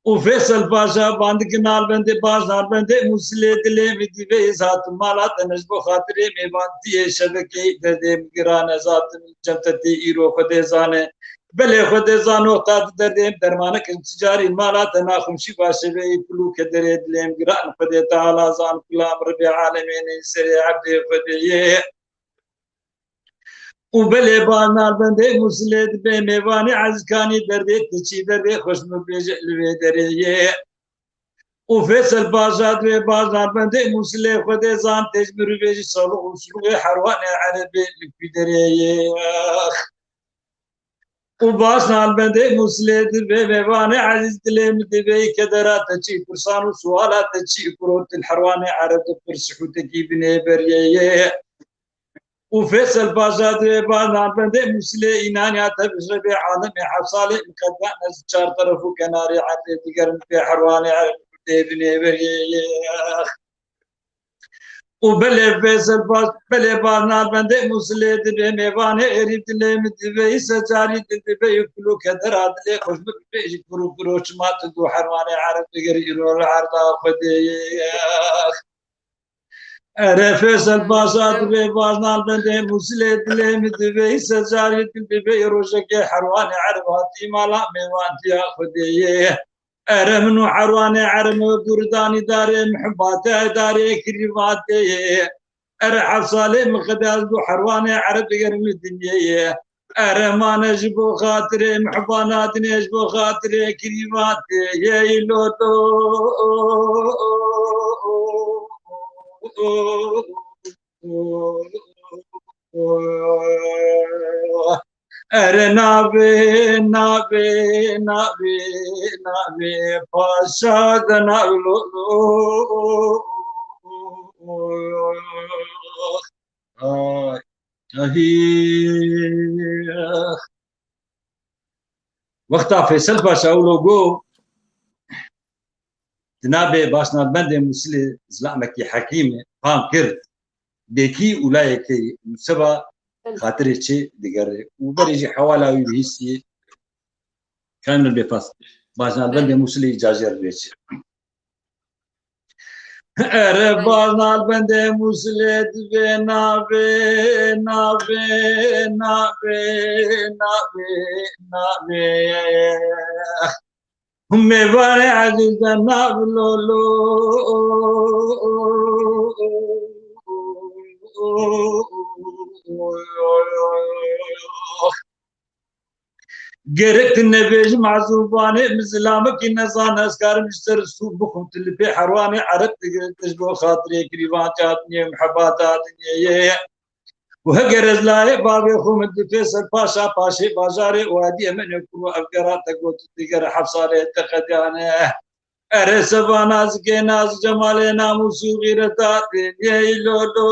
Û Fêsel Paşa bandikî nalbendê baş nalbendê Mûsilê dilê min divê îz hatim mala te ne ji bo xatirê mêvantiyê şevekê derdê min giran ez hatim cem te tê îro Xwedê zane. Belê Xwedê zano ta di derdê min dermanek in çi carî mala te naxumşî va şevê yê kulû kederê dilê min giran Xwedê Teala zan kula min Rebê alemênê serê ebdê Xwedê yê. Û belê ba nalbendê Mûsilê dibê mêvanê ezkanî derdê ti çî derdê xweş min bêje li vê derê yê. Û Fêsel Paşa dibê baş nalbendê Mûsilê Xwedê zan têj mirûvê jî salix û silûxê herwanê erebê li ku derê yê. Û baş nalbendê Mûsilê dibê mêvanê ezîz dilê min dibê kedera te çî pirsan û suala te çî kuro til herwanê ereb de pir sihûtekî binê beriyê yê. Û Fêsel Paşa dibê baş nalbendê Mûsilê înaniya te bi Rebê alemê hefsalê miqeddan ez çar teref û kenarê erdê digerin pê herwanê ereb dê binê beriyê yê. Û belê Fêsel Paş-, belê ba navendê Mûsilê dibê mêvanê êrî dilê min dibê îse carî dil dibê û kulû kedera dilê xweş min bibêjî kuro kuro çima tu dû herwanê ereb digir îro li erda Xwedê yê. Ere Fêsel Paşa dibê baş navendê Mûsilê dilê min dibê îse carî dil dibê rojekê herwanê ereb hatî mala mêvantiya Xwedê yê. Ere min û herwanê erem û dûrdanî darê mihibatê darê kirîvatê. Ere hefsalê min xedaz du herwanê ereb digerin li dinyê ye. Ere mane ji bo xatirê mihibana dinê ji bo xatirê kirîvatê ye îloto. Ere navê, navê, navê, navê, paşa de nav lo, lo. Ay, ahî. Wexta Feysel Paşa wilo got, di navê başnavbendê Mûsilê zilamekî hekîm e, fam kir, bêkî û layekê Mûseba xatirê çê digere. Û berê jî hewala wî bihîstiye. Kamil bêfas. Başnavbendê Mûsilê îca jê re bêçe. Ere başnavbendê Mûsilê divê navê, navê, navê, navê, navê. Hûn mêvanê ezîz de nav lo, lo. Gerek tu nebêjî mezûbanê, min zilamekî nezane, ez karim ji ser stûn bixwim, tu li pê herwanê ereb digire, tu ji bo xatirê girîvan dinyê, muhebata dinyê ye. Û heger ez layê bavê xwe min di Feysel Paşa paşê bajarê Wadî Yemenê ku ev gera te got digere heft salê te qediyane. Ere seba nazikê, nazik cemalê, namûs û xîreta dinyê lo, lo.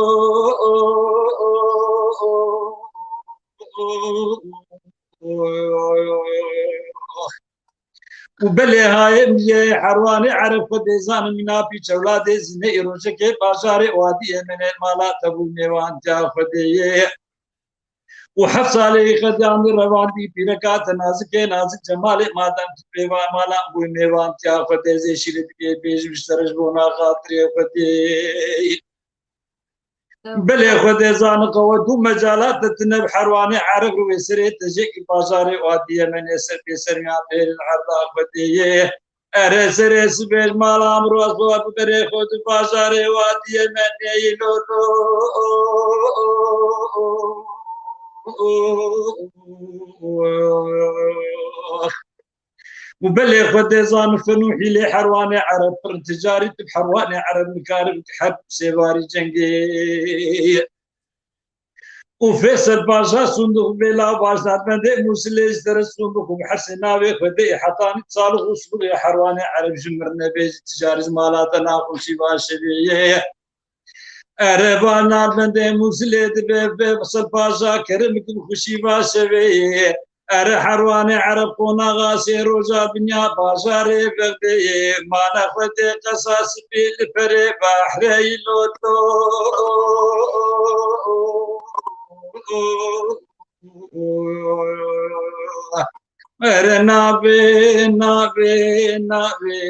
Û belê hayê min yê herwanê ereb, Xwedê zanim mîna pîç ewladê zînê î rojekê bajarê Wadî Yemenê mala te bû mêvantiya Xwedê yê. Û heft salê yî qediyandî revandî pîreka te nazikê, nazik cemalê, madem tu pêva mala bû mêvantiya Xwedê, zê şîrê dikê bêjim ji te re ji bona xatirê Xwedê. Belê Xwedê zani qewet û mecala te tine bi herwanê ereb û wê serê te jê ki bajarê Wadî Yemenê ser pê ser ya pêrin erda Xwedê yê. Ere serê sibê ji mala min rast bi berê xwe di bajarê Wadî Yemenê yî lo, lo. Û belê Xwedê zani fen û hîlê herwanê ereb, pir ticarî tu bi herwanê ereb nikarib her sêvarî cengê. Û Feysel Paşa sûndix vêla başnavbendê Mûsilê ji te re sûndix û bi hersê navê Xwedê hetanî salix û sulixê herwanê ereb ji mir nebê, ji ticarî ji mala te naxweşî va şevê ye. Ere başnavbendê Mûsilê dibe Feysel Paşa kerim kim xweşî va şevê ye. Ere herwanê ereb qonaxa sê roja dinya bajarê Bexdeyê, mane Xwedê qesa sipî li perê behrê yî lo, lo. Ere navê, navê, navê,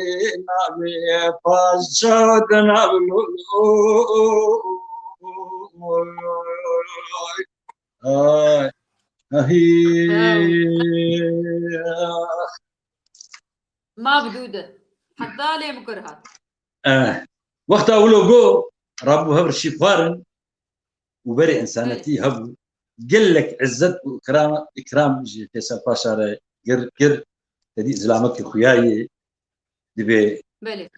navê, paşa de nav lo, lo. Ay, ahî. Ma bi dû de. Heta lê bikir hat. Eh, wexta wilo got, rabû hev rişî xwarin û berê însanetî hebû. Gelek izzet û ikram, ikram ji Feysel Paşa re kir, kir. Te dî zilamekî xuya yê. Dibê Belê.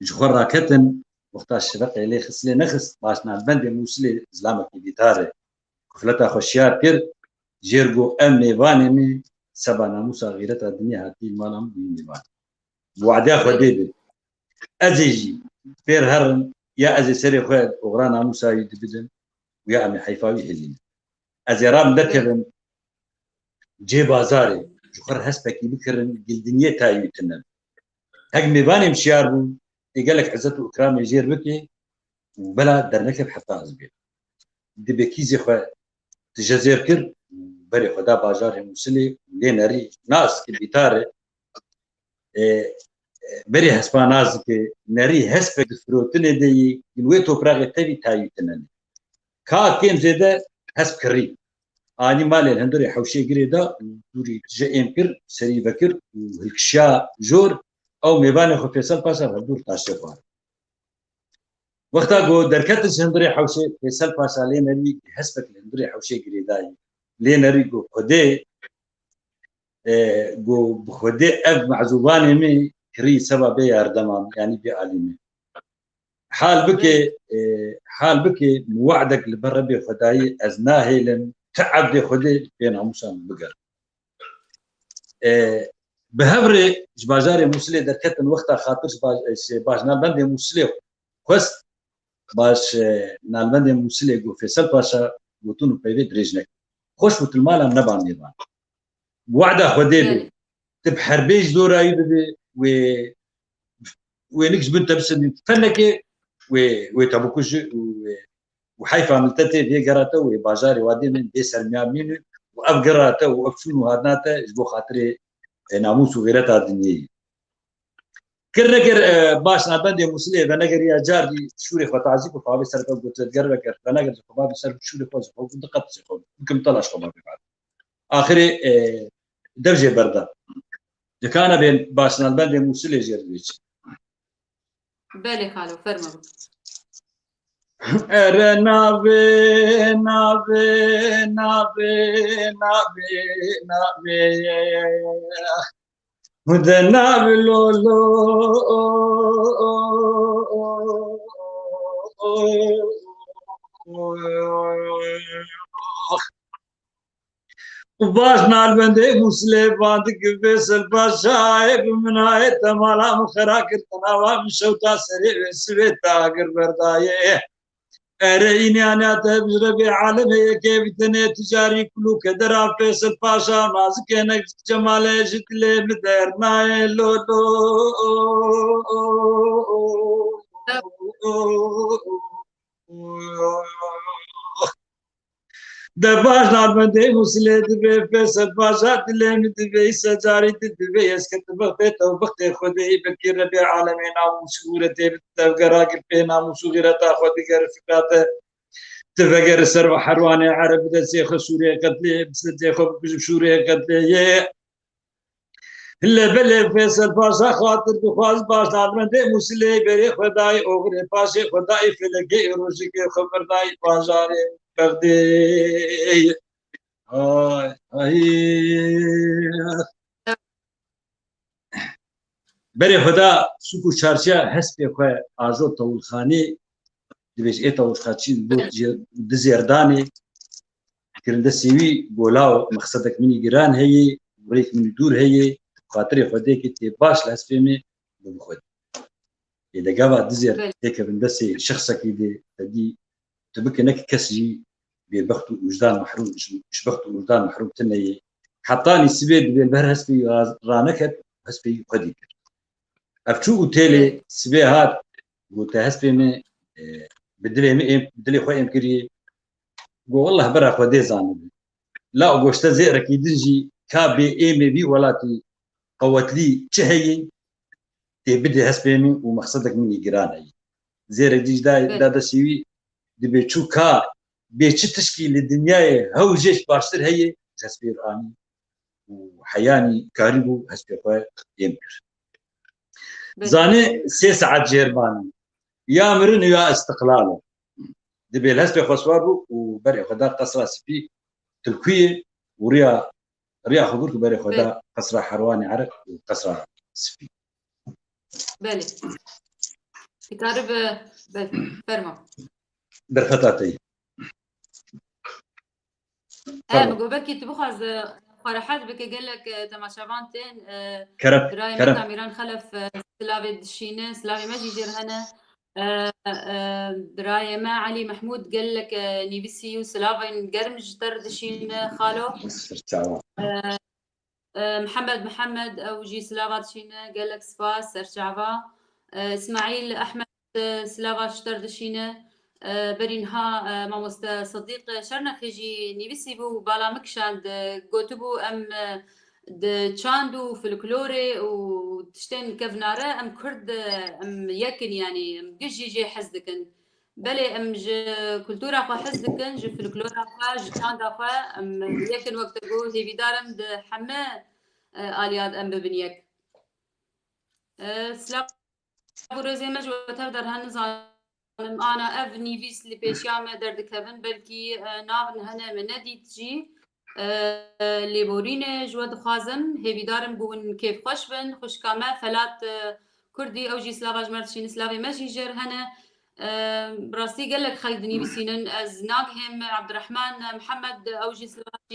Ji xwe raketin, wexta şiveqê lê xist lê nexist, başnavbendê Mûsilê zilamekî bîtar e. Kufleta xwe şiyar kir, jêr got, ev mêvanê min, seba namûsa xîreta dinyê hatî mala min bûyî mêvan. Bi wadeya Xwedê bi. Ez ê jî fêr herim, ya ez ê serê xwe oxira namûsa wî dibidim û ya em ê heyfa wî hilînin. Ez ê ram derkevim cê bazarê, ji xwe re hespekî bikirin, gil dinyê tayî tune. Hek mêvanê min şiyar bû, ê gelek izzet û ikramê jêr bike û bela dernekeve heta ez bêjim. Dibê kîzê xwe tije zêr kir û berê xwe da bajarê Mûsilê û lê nerî nas ki bîtar e, e, berê hespa nas dike, nerî hespek di firotinê de yî, li wê topraxê tevî tayî tine ne. Ka kêm zêde hesp kirî. Anî malê li hundirê hewşê girê da û dûrî tije êm kir, serî vekir û hilkişiya jor, ew mêvanê xwe Fêsel Paşa li hevdûr taştê xwar. Wexta ku derketin ji hundirê hewşê, Fêsel Paşa lê nerî hespek li hundirê hewşê girêdayî. Lê nerî ku Xwedê, e, ku bi Xwedê ev mezûbanê min kirî seba bê yardema min, yanî bê alî min. Hal bike, e, hal bike, min we'dek li ber Rebê Xwedayî ez nahêlim, ti evdê Xwedê pê namûsa min bigerin. E, bi hev rê ji bajarê Mûsilê derketin, wexta xatir ji baj-, e, ji baş nalbendê Mûsilê xwest, baş, e, nalbendê Mûsilê got, Fêsel Paşa gotin û peyvê dirêj nekir. Xweş û til mala neban nêvan. Wehda Xwedê bê. Belê. Tu bi herbê ji dora wî bibê, wê, wê nik ji bin te bisindî. Fenekê wê, wê te bikuje û wê, û heyfa min te tê vê gera te wê bajarê wadê min bê sermiyan mîne û ev gera te û ev çûn û hatina te ji bo xatirê, e, namûs û xêreta dinyê ye. Kir nekir, e, baş nalbendê Mûsilê venegeriya cardî şûrê xwe tazî ku xwe avê ser xwe gotiye, ger vekir, veneger xwe bavê ser şûrê xwe ji xwe diqet ji xwe bikim tela ji xwe bavê bavê. Axirê, e, dev jê berda. Dikana bên baş nalbendê Mûsilê jê re bêçin. Belê xalo, fermo. Ere navê, navê, navê, navê, navê. Hûn de nav lolo. Û baş nalbendê Mûsilê van dike Fêsel Paşa, ê bi min ayê te mala min xera kir, te nava min şewta serê wê sibê te agir berdayê. Ere înî aniya te bijre bê alemê yekê bi tenê tu carî kulû kedera Fêsel Paşa, nazikênek ji Cemalê ji dilê min dernayê lo lo. De baş nalbendê Mûsilê dibê, Fêsel Paşa dilê min dibê, îse carî tu dibê, ez ketim bextê te û bextê Xwedê, belkî Rebê alemê namûs û xîretê bi tevgera gir pê namûs û xîreta xwe digere fikra te. Tu vegere ser ve herwanê ereb, bi destê xwe sûrê qetlê, bi destê xwe bikujim şûrê qetlê yê. Hille belê Fêsel Paşa xatir dixwaz, baş nalbendê Mûsilê berê xwe dayê oxirê paşê xwe dayê felekê rojikê xwe berdayê bajarê Bexdê. Ay, ay. Berê xwe da sûk û çarşiya hespê xwe ajo tewilxanê, dibêj ê tewilxaçî bo di zêrdanê, kirinde sêwî gola û mexsedek min î giran heye, rêk min î dûr heye, xatirê Xwedê ke tê baş li hespê me bi xwe. Ê de gava dizêr têkevin destê şexsekî de, te dî tu bike nek kes jî bêbext û wijdan mehrûm, ji, ji bext û wijdan mehrûm tune yê. Hetanî sibê dibê li ber hespê ra-, raneket, hespê xwedî kir. Ev çû û têlê sibê hat, got te hespê min, e, bi dilê min êm, bi dilê xwe êm kiriye. Got, "Wallah bera Xwedê zanibe." La û goşte zêrekî din jî ka bê êmê vî welatî qewetlî çi heye, tê bidê hespê min û mexsedek min î giran heye. Zêrek dî jî da, da destê wî, dibê çû ka bê çi tişkî li dinyayê hew jêş baştir heye, ji hespê anî û heyanî karîbû hespê xwe êm kir. Belê. Zanê sê saet jêr mane. Ya mirin û ya istiqlal e. Dibê li hespê xwe siwar bû û berê xwe da Qesra Spî, Tilkuyê û riya, riya xwe bir ku berê xwe da Qesra Herwanê Ereq û Qesra Spî. Belê. Dikaribe, belê. Fermo. Derfeta te yî. Em, Fermo. Got belkî tu bixwaz, e, xwe rehet bike, gelek, e, temaşevan tên, e, kerem, birayê me kerem. Kamîran Xelef, e, silavê dişîne, silavê me jî jêr hene. E, e, birayê me Elî Mehmûd gelek, e, nivîsî û silavên germ ji te re dişîne, xalo. Ser çava. E, E, Mihemed Mihemed, ew jî silava dişîne, gelek spas, serçava. E, Îsmaîl Ehmed, e, silava ji te re dişîne. E, berî niha, e, mamoste Sedîq Şernexê jî nivîsîbû, bala min kişand, e, gotibû, em, e, di çand û folklorê û tiştên kevnare em Kurd, e, em yek in, yanî em giş jî jê hez dikin. Belê, em ji kultura xwe hez dikin, ji folklora xwe, ji çanda xwe, em yek in wek te got, hêvîdar im di heme, e, aliya de em bibin yek. E, silav û rêzê me ji we tev derhen, nizanim ana ev nivîs li pêşiya me derdikevin, belkî, e, nav hene me nedît jî. E, lêborînê ji we dixwazim, hêvîdar im ku hûn kêfxweş bin. Xwişka me Felat, e, Kurdî, ew jî silava ji me re dişîne, silavê me jî jê re hene. E, bi rastî gelek xelk dinivîsînin. Ez nagihêm Abdurrahman Mihemed, ew jî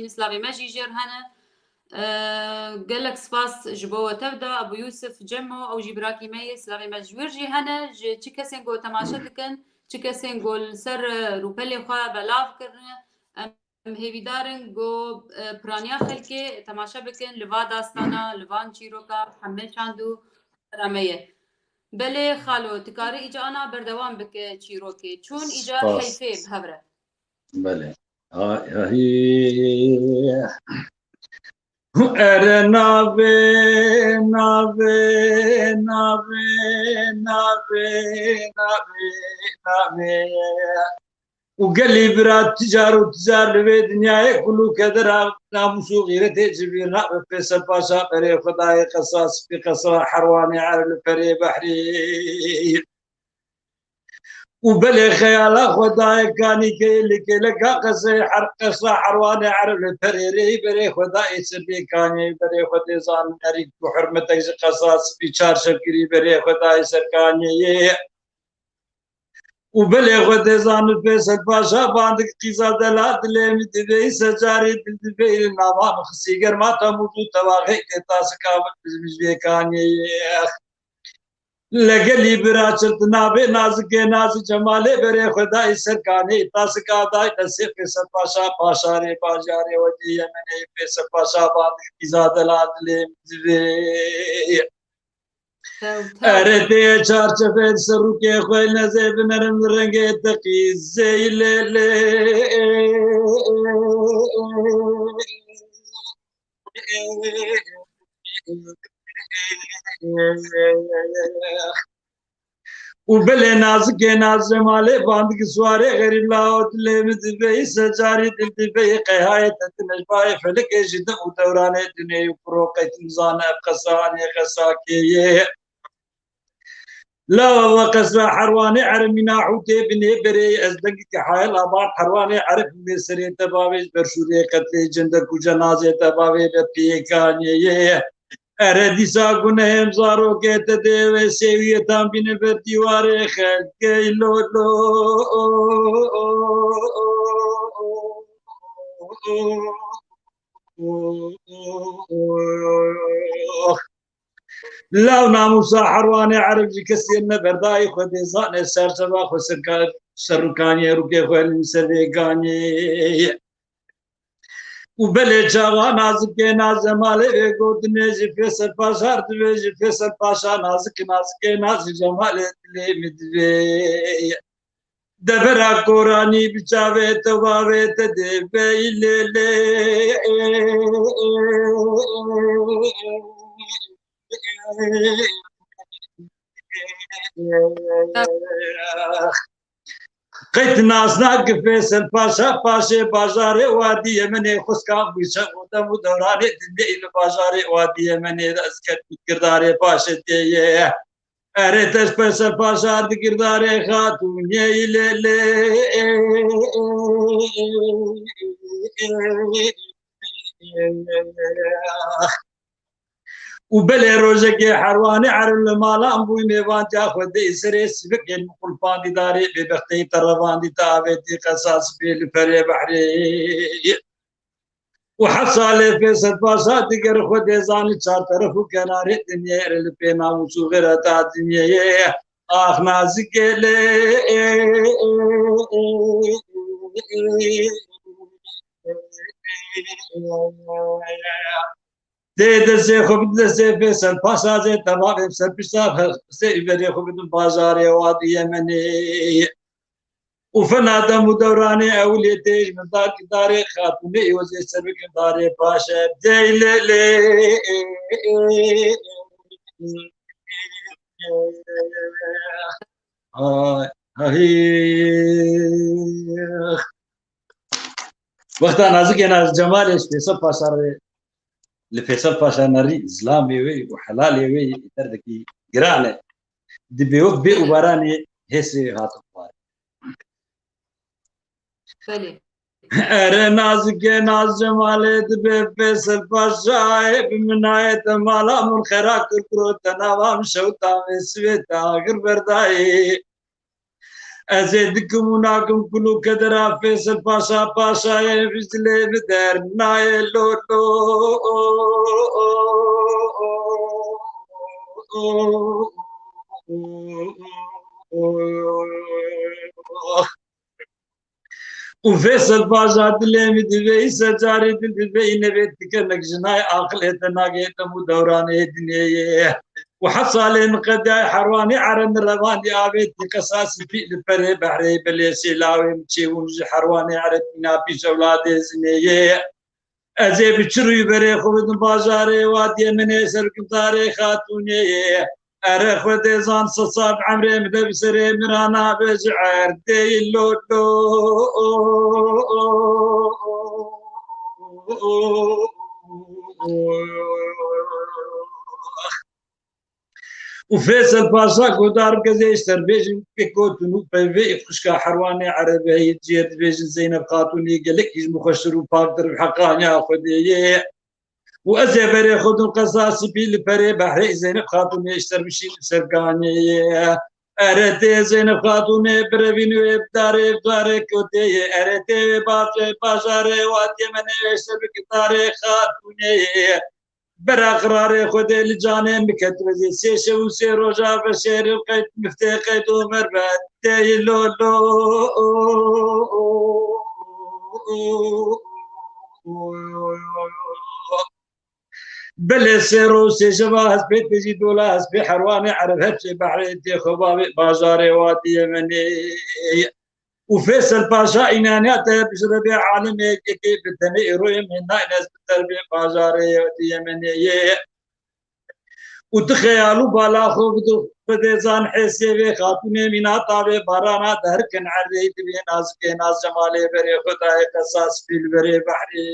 silavê me jî jêr hene. E, gelek spas ji bo we tev da, Ebu Yusuf Cemo, ew jî birakî me ye, silavê me ji wir jî hene. Ji çi kesên ku temaşe dikin, çi kesên ku li ser, e, rûpelê xwe belav kirine, em hêvîdar in ku, e, piraniya xelkê temaşe bikin li va dastana, li van çîroka heme çand û xebera me ye. Belê xalo, tu karî îca ana berdewam bike çîrokê. Çûn îca Spas. Heyfê bi hev re. Belê. Ay, ay. Ere navê, navê, navê, navê, navê, navê. Û gelî bira, tu car û tu car li vê dinyayê kul û keder a, namûs û xîretê civîr nabe. Fêsel Paşa berê Xwedayê qesa spî, qesa herwanê erb li perê behrî. Û belê xeyala Xwedayê kanî kê li kêleka qesê her-, qesa herwanê erb li perê rê berê Xwedayê sirrê kanê berê Xwedê zan erî ku hurmetek ji qesa spî çar şev kirî berê Xwedayê ser kanê yê. Û belê Xwedê zan Fêsel Paşa bandik qîza delal dilê min divê î secarî dil divê î li nava min xisî germa temûz û tevaxê kê tasika min bizmiş vê kanê yê. Legelî bira çirt nabê nazikê nazi Cemalê berê Xwedayê ser kanê tasika day destê Fêsel Paşa paşarê bajarê wetê Yemenê Fêsel Paşa bandik qîza delal dilê min divê. Tew, tew. Ere tê çarçevê serûkê xwe nezê binerim rengê te qîzê lê lê. Û belê nazikê naz Cemalê bandik suarê xerîb lawo dilê min divê î secarî dil divê î qeyhayê te tu nejbayê felikê ji dem û dewranê dinê û kuro qey tu nizane ev qesanê qesakê yê. Lawa qesra herwanê erb mîna hûtê binê berê ez dengikî hayal abat herwanê erb bê serê te bavê ji berşûrê qetlê cindek û cenazê te bavê be pêkanê yê. Ere dîsa gunehêm zarokê te dê wê sêwiyê tam bîne ber dîwarê xelkê lo lo. Law namûsa herwanê erb ji kesê neberdayî Xwedê zane serçeva xwe serka-, serrûkaniyê rûkê xwe li ser vê ganê. Û belê çaxa nazikê naz Cemalê vê gotinê ji Fêsel Paşa divê ji Fêsel Paşa nazik nazikê naz ji Cemalê dilê min divê. Devera koranî bi çavê te bavê te dê bey lê lê. Qey tu nasna ki Fêsel Paşa paşê bajarê Wadî Yemenê xuskan bû şev û dem û dewranê dinê li bajarê Wadî Yemenê de ez ket kirdarê paşê tê ye. Erê te ji Fêsel Paşa di girdarê xatûnê lê lê. Û belê rojekê herwanê erb li malan bûy mêvantiya Xwedê serê sivik ên qulpandî darê bêbexteyî te revandî te avêtî qesas bê li perê behrê. Û heft salê Fêsel Paşa diger Xwedê zanî çar teref û kenarê dinyê li pê namûs û xêreta dinyê ye. Ax nazikê lê. Tê destê xwe bi destê Fêsel Paşa zê tevavê ser pişta sê berê xwe bidin bajarê Wadî Yemenê. Û fena dem û dewranê ewilê tê ji min dar ki darê xatûnê êwezê ser bikin darê paşe dey lê lê. Ay, ay. Wexta nazik ên ez Cemalê ji Fêsel Paşa re, li Fêsel Paşa nerî zilamê wê û helalê wê derdekî giran e. Dibê wek bê û baranê hêsê hatin xwarin. Belê. Ere nazikê naz Cemalê dibe Fêsel Paşayê bi minayê te mala min xera kir kuro te nava min şewta vê sivê te agir berdayê. Ez ê dikim û nakim kul û kedera Fêsel Paşa, Paşayê vî dilê bi der nayê lo lo. Û Fêsel Paşa dilê min divê, îse carî dil divê, î nevê dike mek jinay aqilê te nagê dem û dewranê dinê ye. Û heft salê min qediyay herwanê ereb min revandî avêtî qesa spî li perê behrê belê sêlawê min çêbûn ji herwanê ereb mîna pîş ewladê zinê ye. Ez ê bi çi rûyberê xwe bidim bajarê Wadiyê Menê ser guhdarê Xatûnê ye. Ere Xwedê zan sed sal emrê min de bi serê min ra nabe ji erdê lo lo. Û Fêsel Paşa guhdar bike zê ji ser bêjin pê gotin û peyvê xwişka herwanê erebe heyî ciyê dibêjin Zeynep Xatûnê gelekî ji min xweştir û paktir bi heqaniya Xwedê ye. Û ez ê berê xwe dim qesa spî li perê behrê Zeynep Xatûnê ji ser bişîn li ser kanê ye. Ere tê Zeynep Xatûnê birevîn wê bi darê bi darê kotê ye. Ere tê wê bavê bajarê Wadiyê Menê wê ji ser bike darê Xatûnê ye. Bera qirarê Xwedê li canê min ket ve zê sê şev û sê roja ve şêrin qeyt miftê qeyt Omer ve tê lo lo. Belê sê roj sê şeva hespê tejî dola hespê herwanê ereb hepsê behrê tê xwe bavê bajarê Wadiyê Menê. Û Fêsel Paşa înaniya te bi ji rebê alimê yekê bi tenê îroyê min nayne ez bi derbê bajarê Wadiyê Menê ye. Û tu xeyal û bala xwe bidu Xwedê zan hêsê vê xatûnê mîna tavê barana derkin erdê dibê nazikê naz cemalê berê xwe dayê qesa spî li berê behrê.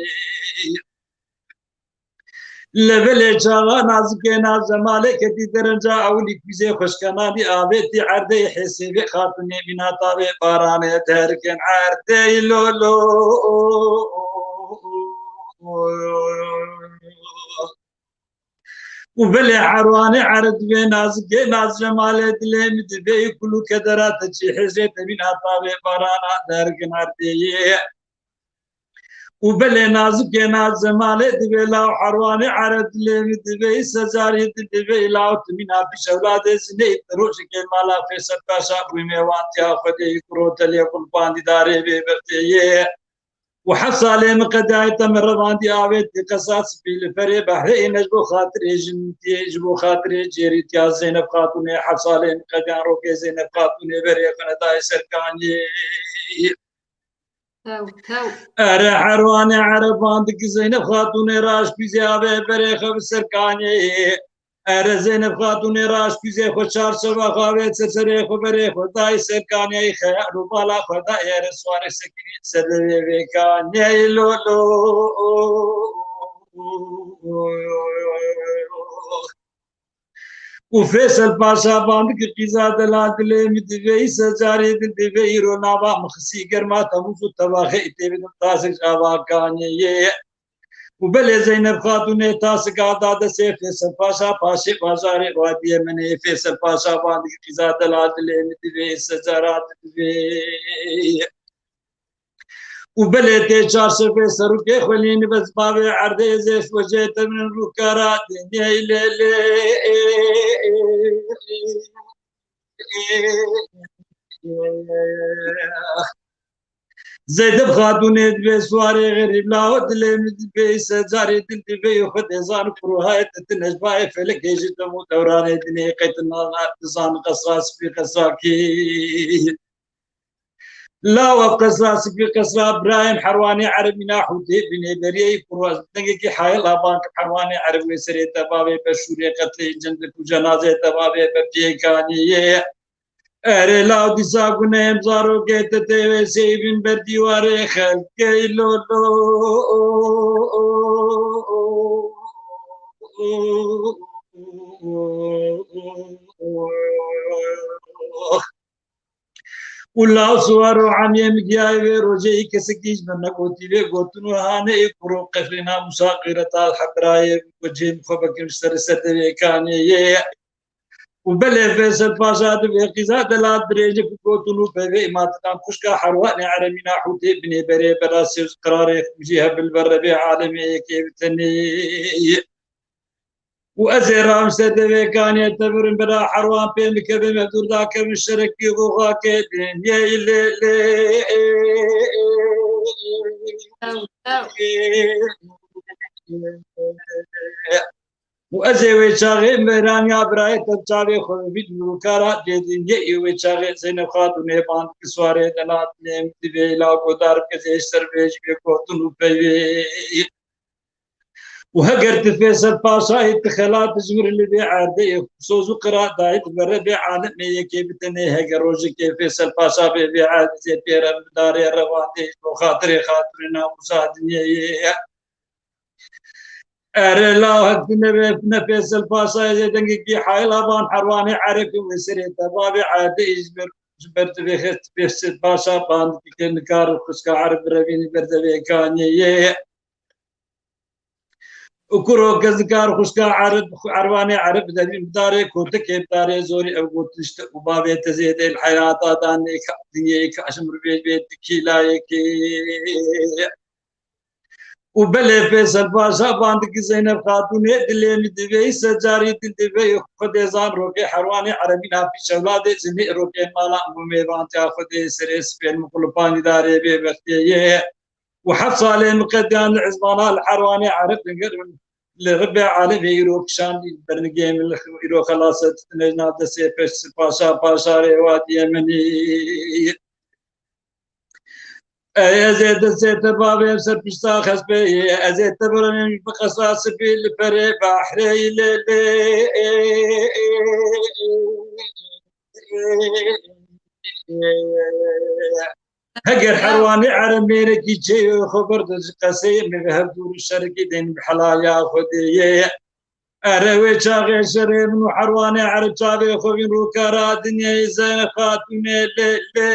Levelê çaxa nazikê naz cemalê ketî derenca ewilî kûzê xweşkenanî avêtî erdê hêsê vê xatûnê mîna tavê baranê derkin erdê lo lo. Û belê herwanê ereb divê nazikê naz cemalê dilê min divê kul û kedera te çi hêzê te mîna tavê barana dergin erdê ye. Û belê nazikê naz cemalê divê law herwanê ereb dilê min divê îse carî dil divê law tu mîna pîş ewladê zinê te rojekê mala Fêsel Paşa bûyî mêwantiya Xwedê yî kuro telê qulpandî darê bê bertê ye. Û heft salê min qedayê te min revandî avêtî qesa spî li perê behrê îne ji bo xatirê jinitiyê, ji bo xatirê cêrîtiya Zeynep Xatûnê heft salê min qediyan rokê Zeynep Xatûnê berê xwe nedayê ser kaniyê. Tew, tew. Ere herwanê ereban dikî Zeynep Xatûnê raş kûzê avê berê xwe bi ser kaniyê. Ere Zeynep Xatûnê raş kûzê xwe çarşeva xavê ser serê xwe berê xwe dayî ser kaniyayî xeyal û bala xwe dayê ere swarê sekinî ser devê vê kaniyayî lo lo. Û Fêsel Paşa bandikî qîza delal dilê min divê îse carî dil divê îro nava min xisî germa temûz û tevaxê îtê bidim tasik ji ava kaniyê. Û belê Zeynep Xatûnê tasika da destê Fêsel Paşa paşê bajarê Wadiyê Menê Fêsel Paşa bandikî qîza delal dilê min divê îse cara dil divê. Û belê tê çarşevê serokê xwelîn bes bavê erdê zêf wecê te min rûkara dinyayê lê lê. Zeynep Xatûnê divê swarê xerîb laho dilê min divê îse carê dil divê xwe dê zan kurohayê te tine ji bayê felekê ji dem û dewranê dinê qeytin nana dizan qesra spî qesra kî. Lawa qesra spî qesra birayên herwanê erebîna hûtê binê beriyê kuroz dengekî hayla bank herwanê ereb wê serê tevavê be şûrê qetlê cendik û cenazê tevavê be pêkaniyê. Erê law dîsa gune em zarokê te tê wê seyvîn ber dîwarê xelkê lo lo. Û law siwar û emiyê min giyayê vê rojê î kesekî ji min negotî vê gotin û hanê ê kuro qeflê na musaqîreta hebrayê ku cêm xwe bikin ji ser ser devê kanê yê. Û belê Feysel Paşa di vê qîza de lat dirêjî ku gotin û pevê îmatidan xuşka Herwanê Eremîna Hûtê binê berê berasê û qirarê xwe jî hev li ber Rebê alemê yekê bi tenê. Û ez ê ram ser devê kanê te birim bira Herwan pê mikevê me dûr da kevin şerekî xwe xakê dinyê lê lê. Ew, ew. Û ez ê wê çaxê mêraniya birayê te bi çavê xwe bibît mirûkara dê dinyê ê wê çaxê Zeynep Xatûnê band ki swarê de lat lêm divê la godar ke zê ser vê ji vê gotin û peyvê. Û heger tu Fêsel Paşayê tu xelat ji mir li vê erdê yê soz û qira dayî tu bere vê alemê yekê bi tenê heger rojekê Fêsel Paşa bê vê erdê zê pêre bidarê revandê ji bo xatirê xatirê namusa dinyê ye. Ere la hek tu nebe ne Fêsel Paşayê zê dengekî hayla ban Herwanê Ereb û wê serê te bavê erdê ji ber ji ber tu vê xest Fêsel Paşa bandikî ke nikar xuşka Ereb birevînî berdevê kanê ye. Û kuro ke zikar xuşka Ereb, Erwanê Ereb devîn bidarê, kotikê bidarê, zorî ew gotin işte û bavê te zêdê li heyata da nêka, dinyê ka ji mir bê bê dikîlayekê. Û belê Fêsel Paşa bandikî Zeynep Xatûnê dilê min divê, îse carî dil divê, Xwedê zan rokê Herwanê Erebî na pîç ewladê jinê rokê mala min mêvantiya Xwedê serê spên min qulpanî darê bê bextê ye. Û heft salê min qediyan li ezmana li Herwanê Ereb digirin. Li ribê alemê îro kişandî bernigê min li îro xelase ditine ji nav destê Fêsel Paşa, Paşa rê wa diye min î. Ey ez ê destê te bavêm ser pişta xespê, ez ê te biremêm bi qesa sipî li perê behrê lê lê. Heger Herwanê Ereb mêrekî çê xwe berde ji qeseyê me ve hevdûr şerekî deyn bi helaya Xwedê ye. Ere wê çaxê şerê min û Herwanê Ereb çavê xwe vîn rûkara dinyeyê Zeynep Xatûnê lê lê.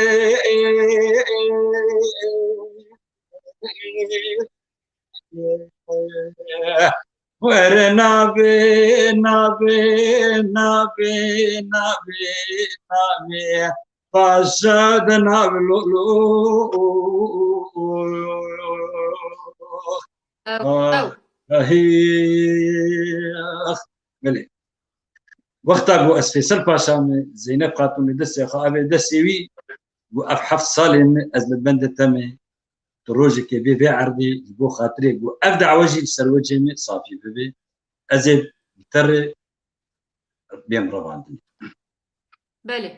Were navê, navê, navê, navê, navê. Paşa de nav lolo. Ew, ew. Ahî, ax. Belê. Wexta ku ez Fêsel Paşa me, Zeynep Xatûnê destê xwe avê destê wî, ku ev heft salên min ez li bendê te me, tu rojekê bê vê erdê, ji bo xatirê ku ev dawe jî li ser wecê me safî bibe, ez ê bi te re bêm revandinê. Belê.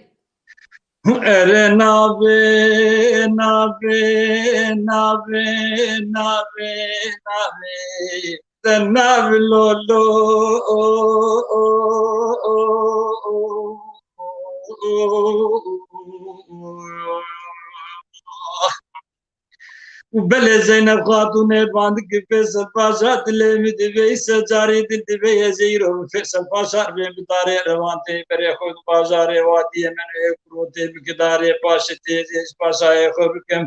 Ere navê, navê, navê, navê, navê, te nav lolo. Û belê Zeynep Xatûnê bandikî Fêsel Paşa dilê min divê, îse carî dil divê, ez ê îro bi Fêsel Paşa bêm bi darê revantê berê xwe di bajarê wa diye min ê kurotê bike darê paşê têzê ji paşayê xwe bikim.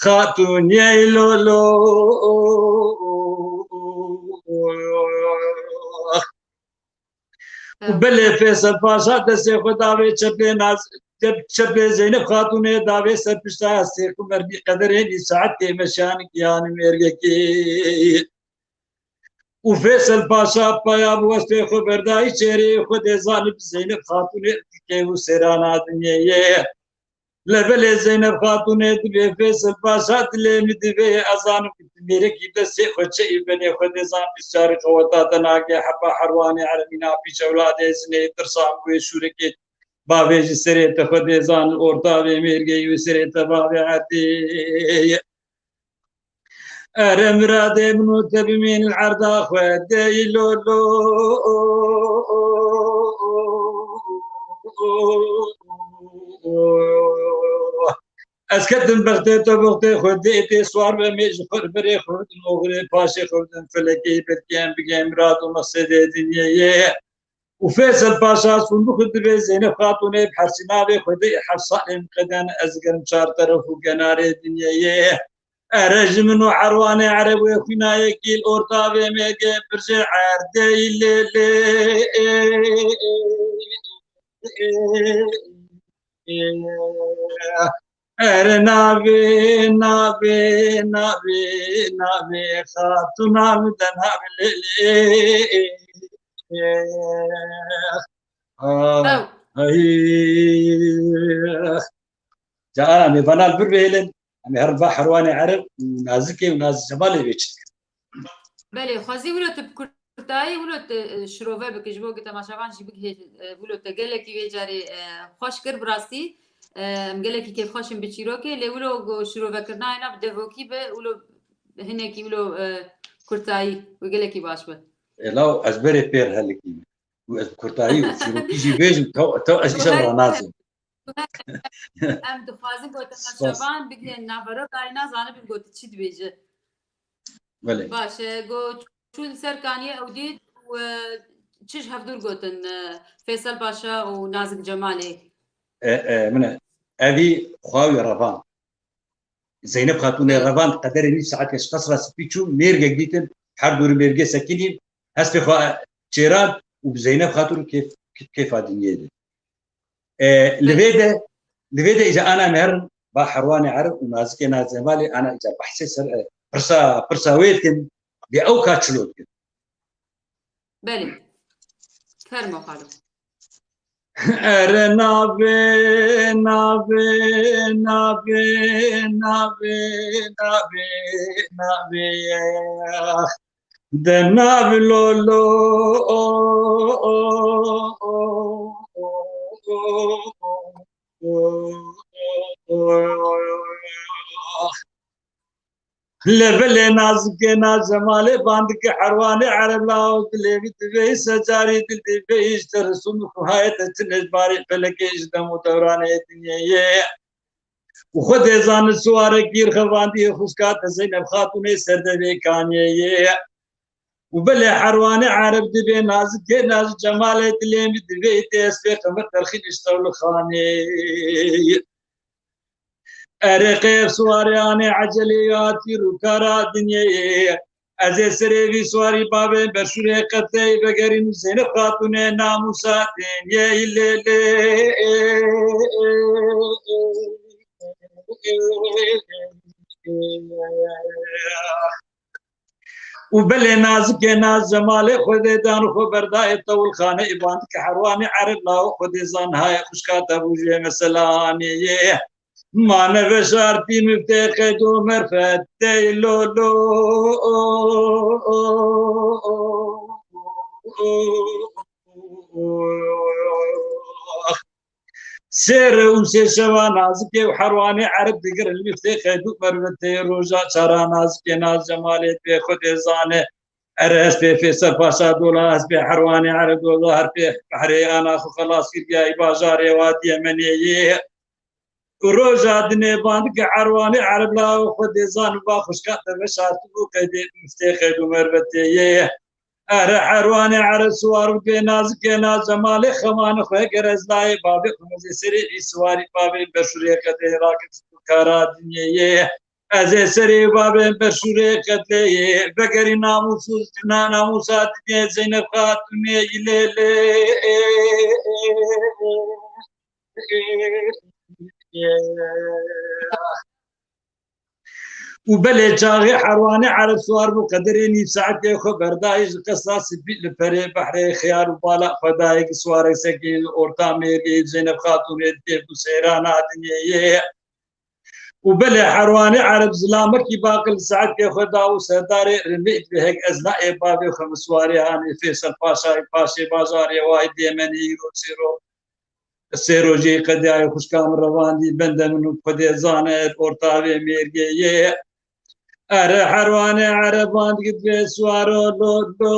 Xatûnê lolo. Û belê Fêsel Paşa destê xwe davê çepê Naz-, çep-, çepê Zeynep Xatûnê davê ser pişta hestê xwe merdî qederê nî saetê meşanik yanî mêrgekê. Û Fêsel Paşa paya bi westê xwe berdayî çêrê xwe dê zanib Zeynep Xatûnê dikê û sêrana dinyê ye. Levelê Zeynep Xatûnê dibê Fêsel Paşa dilê min divê, ez zanim ku tu mêrekî destê xwe çeyî benê xwe dê zan bîst carî qeweta te nake heba Herwanê Eremîna pîç ewladê zinê tirsan wê şûrekê bavê ji serê te xwe dê zan orta vê mêrgeyî wê serê te bavê erdê ye. Ere miradê min û te bimîn li erda xwe de î lolo. Ez ketim bextê te, bextê xwe dê tê swar be, mê ji xwe berê xwe bidin oxirê paşê xwe bidin felekê belkê em bigê mirad û meqsedê dinyê ye. Û Fêsel Paşa sûndûxê divê Zeynep Xatûnê bi hersî navê Xwedê heft salên qeden ez gerim çar teref û kenarê dinyê ye. Ere ji min û Erwanê Ereb wê xwînayekî li orta vê mêrgê birjê erdê yî lê lê. Ere navê, navê, navê, navê, xatûna min de navê lê lê. Ah, Ew. Ay. Ca ana mêvana li vir bihêlin. Em ê herin va Herwanê Ereb û Nazikê û Nazik Cemalê vê çi dikin. Belê, xwezî wilo tu bi kurtayî wilo tu, e, şirove bike, ji bo ku temaşevan jî bigihê, e, wilo te gelekî vê carê, e, xweş kir bi rastî. E, em gelekî kêfxweş in bi çîrokê, lê wilo ku şirovekirina hêna bi devokî be, wilo hinekî wilo, e, kurtayî û gelekî baş be. E, law ez berê pêr helikî. Û ez bi kurtayî û çîrokî jî bêjim, taw, taw ez îşev ranazim. Em dixwazin ku temaşevan bigihên naveroka hêna, zanibin ku tu çi dibêje. Belê. Baş e, ku çû li ser kaniyê ew dît û, e, çi ji hevdûr gotin, e, Feysel Paşa û Nazik Cemalê? E, e, min e, evî xwe wî revand. Zeynep Xatûnê revand, qederê nîv saetê ji qesra spî çû, mêrgek dîtin, her dûrî mêrgê sekinîn, hespê xwe çêran û bi Zeynep Xatûn kêf, kêfa dinyê de. E, li vê de, li vê de îca ana em herin ba Herwanê Ereb û Nazikê Nazik Cemalê ana îca behsê ser, e, pirsa, pirsa wê dikin, bê ew ka çilo dikin. Belê. Fermo xalo. Ere navê, navê, navê, navê, navê, navê, de navê lolo. Lê belê Nazikê Nazik Cemalê bandike Herwanê Ereb law dilê min divê secarî dil divê îşte resûm xwayete çinêj barê felekê ji dem û dewranê dinyê ye. Û Xwedê zane siwarekî rxevandiyê xwişka te Zeynep Xatûnê serdevê kaniyê ye. Û belê Herwanê Ereb dibê Nazikê Nazik Cemalê dilê min divê tê ez pê qimir derxîn îşte li xanê. Erê qêf siwarê anê ecelê ya tîr û kara dinyê ye. Ez ê serê vî siwarî bavê berşûrê qetleyê vegerîn û Zeynep Xatûnê namûsa dinyê lê lê. Û belê Nazikê Nazik Cemalê Xwedê dan xwe berdayê tewilxanê îbandike Herwanê Ereb law Xwedê zan hayê xwişka te bûjê meselanê ye. Ma neveşartî miftê qeyd û merfetê lolo. Sêr û sê şeva Nazikê û Herwanê Ereb digirin miftê qeyd û merfetê roja çara Nazikê Nazik Cemalê pê Xwedê zane. Ere ez pê Fêsel Paşa dola, ez pê Herwanê Ereb dola, her pê behrê ana xwe xelas kiriya, î bajarê wa Diyamenê yê. Û roja dinê bandike Erwanê Ereb law Xwedê zan va xwişka te veşartibû qeydê miftê qeyd û mervetê yê. Ere Erwanê Ereb siwar bû pê Nazikê Nazik Cemalê xemanê xwe ger ez layê bavê xwe ez ê serê vî siwarî bavê berşûrê qedê rakir kara dinyê yê. Ez ê serê bavê berşûrê qedê yê vegerî namûsûz na namûsa dinyê Zeynep Xatûnê yî lê lê. Û belê çaxê Herwanê Ereb siwar bû, qederê nîv saetê xwe berdayî ji qesra spî li perê behrê xiyar û bala xwe dayê ki siwarek sekî li orta mêrgê Zeynep Xatûnê dikê ku seyrana dinyê yê. Û belê Herwanê Ereb zilamekî baqil saetê xwe da û serdarê rimê dibê hek ez na ê bavê xwe min siwarê hanê Fêsel Paşayê paşê bajarê wayê Dêmenê îro çêro. Sê rojê qediyayê xwişka min revandî bende min û Xwedê zane orta vê mêrgê yê. Ere Herwanê Ereb bandike divê siwaro lo lo.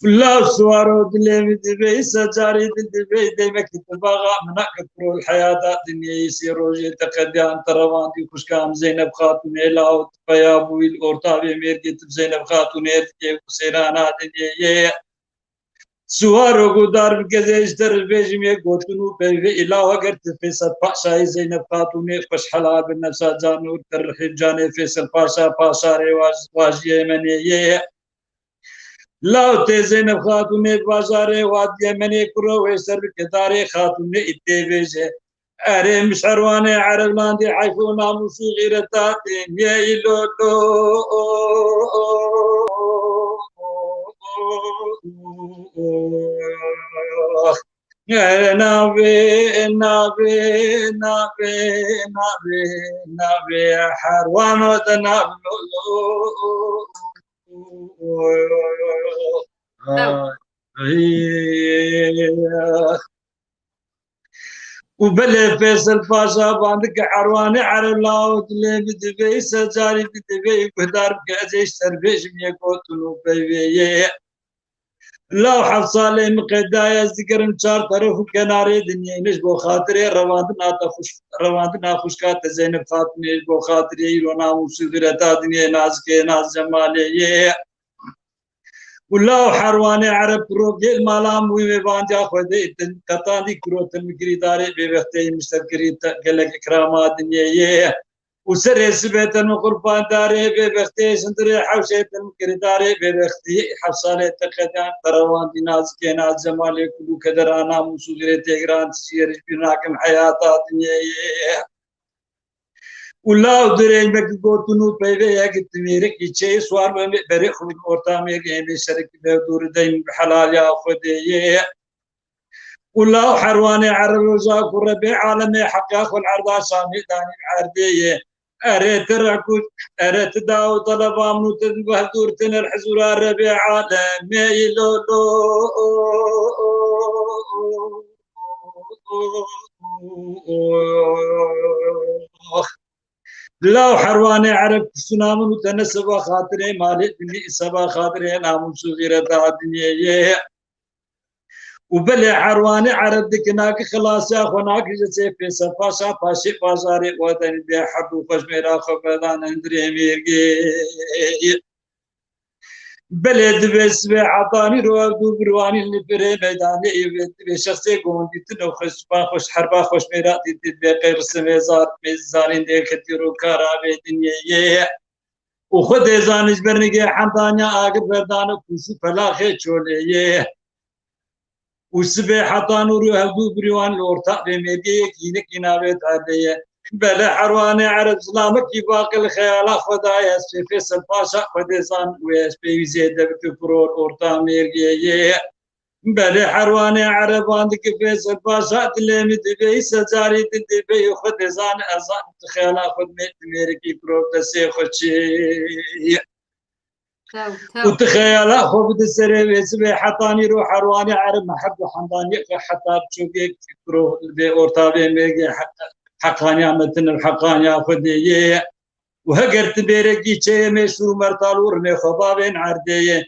Law siwaro dilê min divê, îsa carî dil divê, demekî tu baxa min nake pirol heyata dinyeyê sê rojê te qediyan te revandî xwişka min Zeynep Xatûnê law tu peya bûyî li orta vê mêrgê tu bi Zeynep Xatûnê dikê û seyrana dinyeyê. Siwar û gudar bike zê ji te re bêjim yê gotin û peyvê îlaw eger tu Fêsel Paşayê Zeynep Xatûnê xweş helal bi nefsa can û te rihê canê Fêsel Paşa paşarê waj-, wajiyê Yemenê yê. Law tê Zeynep Xatûnê bajarê wad Yemenê kuro wê ser bike darê Xatûnê î tê bêje. Erê mişerwanê Ereb landî heyf û namûs û xîreta tê niye îlo lo. Erê navê, navê, navê, navê, navê herwano de nav lo lo. Ay, ay. Û belê Fêsel Paşa bandike Erwanê Ereb law dilê min divê, secarî min divê, guhdar bike ez ê ji te re bêjim yê gotin û peyvê yê. Law heft salê min qedaye ez digerim çar teref û kenarê dinyê, ne ji bo xatirê revandina te xwişk-, revandina xwişka te Zeynep Xatûnê, ji bo xatirê îro namûs û xîreta dinyê nazikê naz cemalê yê. Û law herwanê Ereb pirogê li mala mûyê wê bandiya Xwedê îtin qetandî kuro te min girîdarê bêbexteyê min ji te girî te gelek îkrama dinyê yê. Û serê sibê te min qurbandarê bêbexteyê sindirê hewşê te min girîdarê bêbexteyê heft salê te qedan te rewandî nazikê naz cemalê kul û kedera namûs û xîrê têgiran tijî êrîş bîr nakim heyata dinyê yê. Û law dirêj me ki gotin û peyvê yek dimêrek î çê swar be berê xwe orta mêrgê êmê şerekî be dûr deyn bi helaliya Xwedê yê. Û law herwanê Ereb roja ku Rebê alemê heqa xwe li erda Şamê danî bi erdê yê. Erê ti rekû, erê ti daw teleba min û ti bi hevdûr tine li hizûra Rebê alemê yê lo lo. Law herwanê Ereb, pisûna min û te ne seba xatirê malê dinyê, seba xatirê namûs û xîreta dinyê yê. Û belê herwanê Ereb dikinaki xilasiya xwe naki ji sê Fêsel Paşa paşê bajarê Wadenî dê herdû xweşmêra xwe vedan hundirê mêrgê. Belê divê sibê hetanî ro ev du birwanî li birê meydanê yê divê şexsê gondîtin û xwe sipa xweş herba xweşmêra dîtî divê qey risimê zar bê zanîn dê ketî ro kara vê dinyê yê. Û xwe dê zanî ji ber nigê hemdaniya agir berdane kûş û pelaxê çolê yê. Û sibê heta nûrî hevdû birî wan li orta vê mêrgê yek hînekî navê Tadê ye. Belê herwanê Ereb zilamekî baqil xeyala xwe daye, ez pê Fêsel Paşa xwe dê zan wê ez pê wî zêde bike kuror orta mêrgê yê. Belê herwanê Ereban dike Fêsel Paşa dilê min dibê, secarî din dibê, xwe dê zan ez zan tu xeyala xwe dimê, tu mêrikî kuror destê xwe çê. Tew, tew. Û tu xeyala xwe bide serê wê sibê hetanî ro herwanê Ereb me her du hendaniyê xwe heta çokê kuro li bê orta vê mêrgê he-, heqaniya me tine bi heqaniya xwe dê yê. Û heger tu bêrekî çeyê mêşûr û mertal û rinê xwe bavên erdê yê.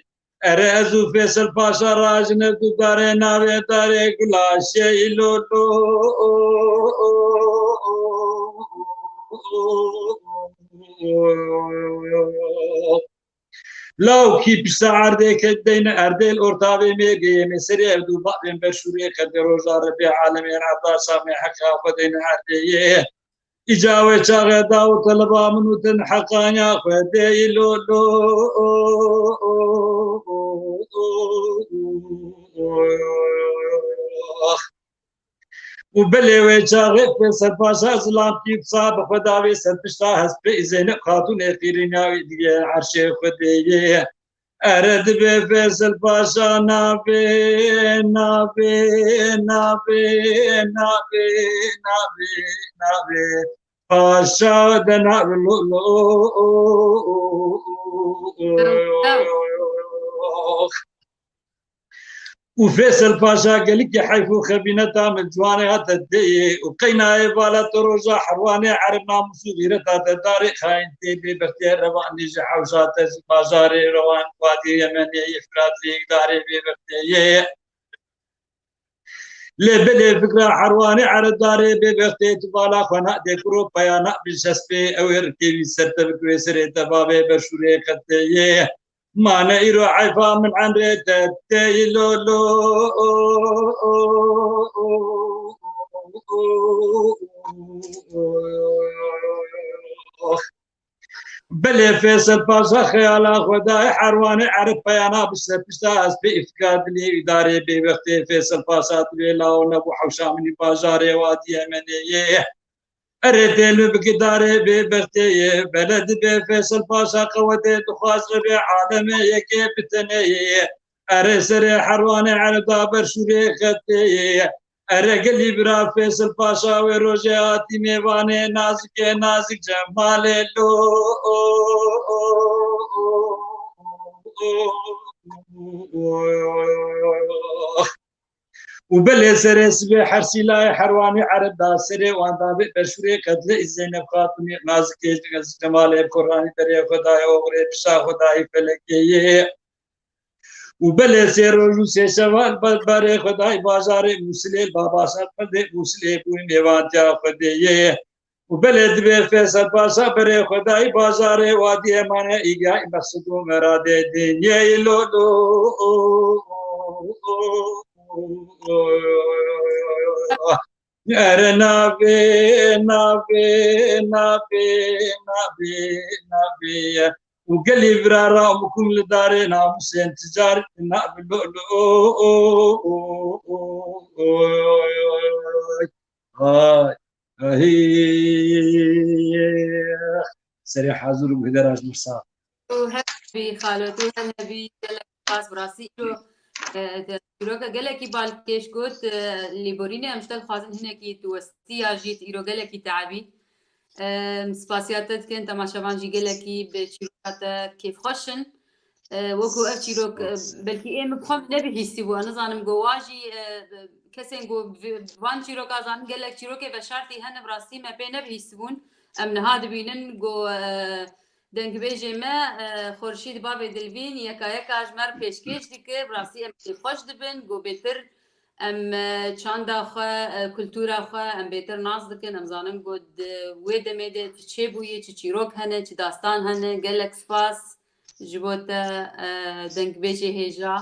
Ere ez û Fêsel Paşa rajine du darê navê darê gulaşê îlo lo. Lawkî pişta erdê ke deyne erdê li orta vê mêrgê yê mêserê ev du bavên berşûrê qedê roja Rebê alemê erda Şamê heqa xwe deyne erdê yê. Îca wê çaxê daw teleba min û din heqaniya xwe dê îlo lo. Û belê wê çaxê Fêsel Paşa zilamkî wisa bi xwe da vê serpişta hespê Zeynep Xatûnê qîrîniya wî digê erşê Xwedê yê. Ere dibê Fêsel Paşa navê, navê, navê, navê, navê, navê Paşa de nav lo lo. Û Fêsel Paşa gelikî heyf û xebîneta min ciwanê hate deyê û qey nayê vala te roja herwanê Ereb namûs û xîreta te darê xayîn tê bê bextiyar revanê ji hewşa te ji bajarê rewan wadî Yemenê yê Firat lê darê bê bextê yê. Lê belê fikra herwanê Ereb darê bê bextê tu vala xwe na dê kuro peya na bin şespê ew ê rikê wî ser te bik wê serê te bavê berşûrê qetê yê. Mane îro eyfa min emrê te tey lo lo. Belê Fêsel Paşa xeyala Xwedayê herwanê erib peyana bişte pişta ez pê îfka dilî îdarê bê wextê Fêsel Paşa divê lawo nebû hewşa min î bajarê wa diye menê yê. Erê têlû biki darê bê bextê yê. Bele dibê Fêsel Paşa qewetê dixwaz ribê alemê yekê bitenê yê. Erê serê herwanê erda ber şûrê xetê yê. Ere gelî bira Fêsil Paşa wê rojê hatî mêvanê nazikê nazik Cemalê lo. Û belê serê sibê her sîlayê herwanî erib da serê wan da bê berşûrê qedlê Zeynep Xatûnî nazikê Cemalê Koranî berê Xwedayê oxirê pişa Xwedayî felekê yê. Û belê sê roj û sê şevan ber-, berê Xwedayî bajarê Mûsilê, babaşa Xwedê Mûsilê bûyî mêvantiya Xwedê yê. Û belê dibê Fêsel Paşa berê Xwedayî bajarê Wadî Emane îgayî meqsud û meradê dinyeyê lo lo. Ere navê, navê, navê, navê, navê. Û gelî vira ra mukum li darê namusên ticar navê lo lo. Ay, ay. Serê hazir û hidera ji mirsa. û her bî xalo, tu her nebî gelek spas bi rastî îro, e, te çîroka gelekî balkêş got, e, lêborînê em ji te dixwazin hinekî tu westiya jî tu îro gelekî teebî. E, spasiya te dikin, temaşevan jî gelekî bi çîroka te kêfxweş in. E, wekû ev çîrok, e, belkî ê min bi xwe nebihîstî bû. Ez nizanim ku wa jî, e, kesên ku vi-, van çîroka zanin gelek çîrokê veşartî hene, bi rastî me pê nebihîstibûn. Em niha dibînin ku, e, dengbêjê me, e, Xurşîd Bavê Dilvîn yeka yeka ji me re pêşkêş dike. Bi rastî em pê xweş dibin ku bêtir em, e, çanda xwe, e, kultura xwe em bêtir nas dikin. Em zanin ku di wê demê de çi çêbûyî, çi çîrok hene, çi dastan hene. Gelek spas ji bo te, e, dengbêjê hêja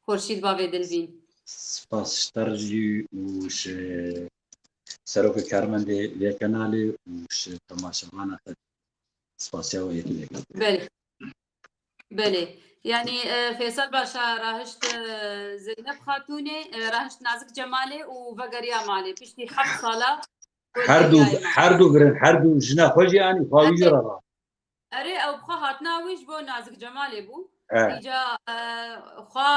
Xurşîd Bavê Dilvîn. Spas ji te re jî û ji serokê karmendê vê kenalê û ji temaşevana te. Spasiya we yekî veke. Belê. Belê. Yanî, e, Fêsel Paşa rahişt, e, Zeynep Xatûnê, e, rahişt Nazik Cemalê û vegeriya malê. Piştî heft sala Her du, her du girin, her du jina xwe jî anî, xwe wî jî re ra. Erê, ew bi xwe hatina wî ji bo Nazik Cemalê bû. E. Îca, e, xwe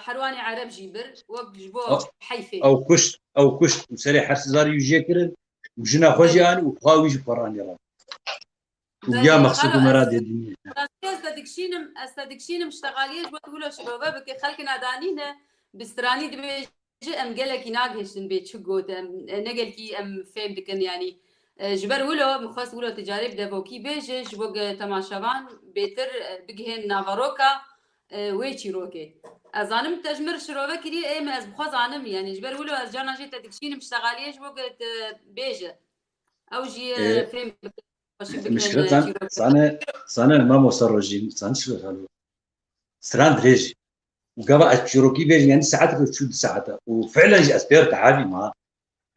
herwanê ereb jî bir, wek ji bo O, heyfê. Ew kuşt, ew kuşt û serê her sizarî wî jê kirin û jina xwe jî Evet. anî û xwe wî jî xwe ranî re. Û Belê, ya mexsûd û xalo, meradê ez, dinyê. Rastî ez te dikişînim, ez te dikişînim ştexaliyê ji bo tu wilo şirove bike, xelkina danîne, bi stranî dibêje em gelekî nagihiştin bê çi got, em, e, ne gelkî em fêm dikin, yanî, e, ji ber wilo, min xwest wilo tu carê bi devokî bêje, ji bo ge temaşevan bêtir, e, bigihên naveroka, e, wê çîrokê. Ez zanim te ji min re şirove kiriye, ê min ez bi xwe zanim, yanî ji ber wilo ez carna jê te dikişînim ştexaliyê ji bo ge te bêje. Ew jî, e, Ê, fêm bike. Xweşik bikine Mişkilet zan, çîrok. Zane, zane mamosta Rojîn, zan çi xalo. Stran dirêj. Û gava ez çîrokî bêjim, yanî saetek çû du saete. Û fiilen jî ez pêr tehavî ma.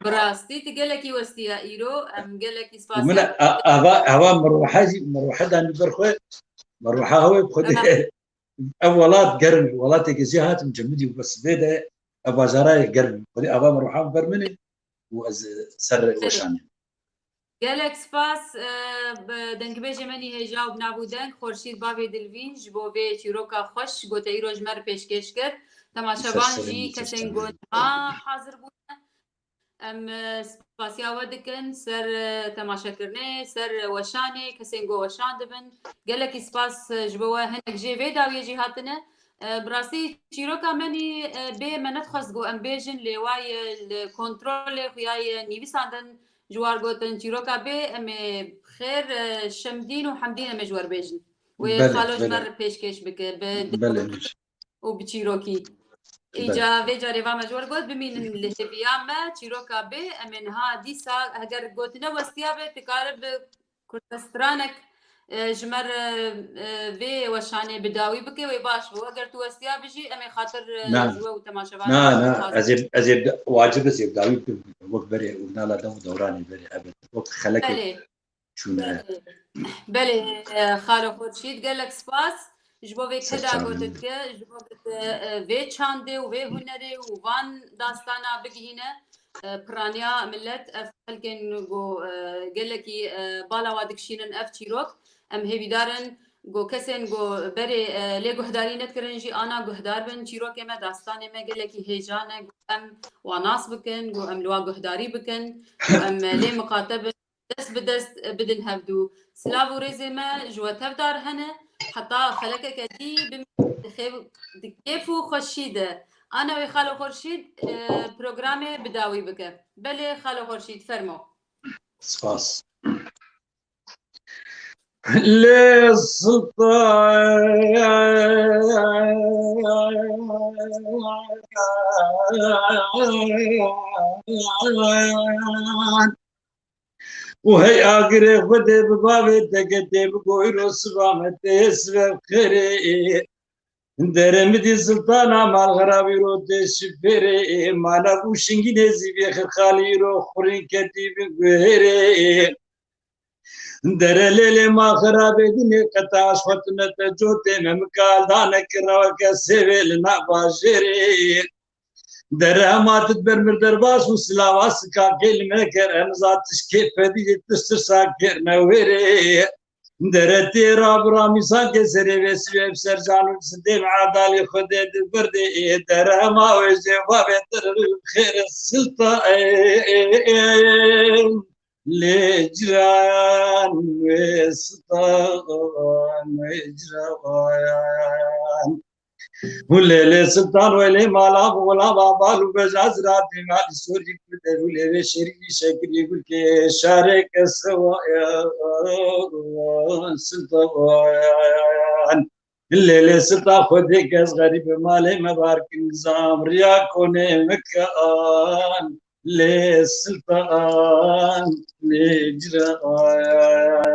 Bi rastî tu gelekî westiya îro, em gelekî Û min spasiya a-, ava, ava mirwehe jî, mirwehe danî ber xwe, mirweha hewê bi xwe dê. Ev welat germ e, welateke jê hatim cemidî û bi sibê de, ev bajara ye germ e. Xwedê ava mirweha ber min e û ez ser Serê. weşanê. Gelek spas, e, bi dengbêjê me nî hêja û bi nav û deng Xurşîd Bavê Dilvîn ji bo vê çîroka xweş ku te îro ji me re pêşkêş kir. Temaşevan Ser jî serê kesên serê. ku niha hazir bûne. Em, e, spasiya we dikin ser, e, temaşekirinê, ser weşanê, kesên ku weşan dibin. Gelekî spas, e, ji bo we hinek jê vê dawiyê jî hatine. E, bi rastî çîroka me nî, e, bê me nedixwest ku em bêjin, lê wa ye li kontrolê xuya ye nivîsandin ji war gotin çîroka bê em ê xêr, e, şemdîn û hemdîn em ê ji we re bêjin. Wê Belê, xalo ji me belê. re pêşkêş bike bi Belê. û bi çîrokî. Belê. Îca vê carê va me ji we re got bimînin li hêviya me çîroka bê em ê niha dîsa heger gotine westiya be tu kare bi kurtestranek e, ji me re, e, vê weşanê bi dawî bike, wê baş bû. Eger tu westiya bijî, em ê xatir, e, Na. ji we û temaşevanê Na, na, ez ê, ez ê wacib ez ê bi dawî bikim. Wek berê û nala dem û dewranê berê, ebed. Wek xelekê Belê. çûne. Belê, belê, e, Xalo Xurşîd, gelek spas ji bo vê Ser keda çavên gotin min. Ke, ji bo ke, e, vê çandê û vê hunerê û van dastana bigihîne, e, piraniya millet, ev xelkên ku, e, gelekî, e, bala wa dikişînin ev çîrok. Em hêvîdar in ku kesên ku berê, e, lê guhdarî nedikirin jî ana guhdar bin. Çîrokê me, dastanê me gelekî hêja ne, ku em wa nas bikin, ku em li wa guhdarî bikin, ku em, e, lê miqate bin. Dest bi dest bidin hevdû. Silav û rêzê me ji we tevdar hene. Heta xelekeke dî bimînin di xêv-, di kêf û xweşî de. Ana wê Xalo Xurşîd, e, programê bi dawî bike. Belê Xalo Xurşîd, fermo. Spas. Lê Sultan û hey agirê Xwedê bi bavê te ketê bi goyro siba me tê sibe xêrê. Dere mi dî Sultana mal xerabî ro tê şifêrê. Mana bû şingî nêzî bê xirxalî ro xurîn ketî bi guhêrê. Dere lêlê ma xerabê dinê qetaş xwe tune te cotê me mikal dane kireweke sêvê li nav bajêrê. Dere hema tu diber mir derbas û silava sikakê li me ker em za tişkê fedî tişt tirsa kêrne wêrê. Dere tê rabira mîsankê serê vê sivê bi ser can û sindê me edalê Xwedê di birdê. Dere hema wê jê bavê dir xêr silta. Lê ciran wê Sultan, wê ciran. Û lê lê Sultan wê lê mala bi xulama bal û beja ziratê malî sorî ku der û lê vê şerî şekilî gulkê şarê kesewa Sultan. Lê lê Sultan Xwedê kes xerîb malê me bar kin zam riya konê me ke an. Lê Sultan, lê ciran.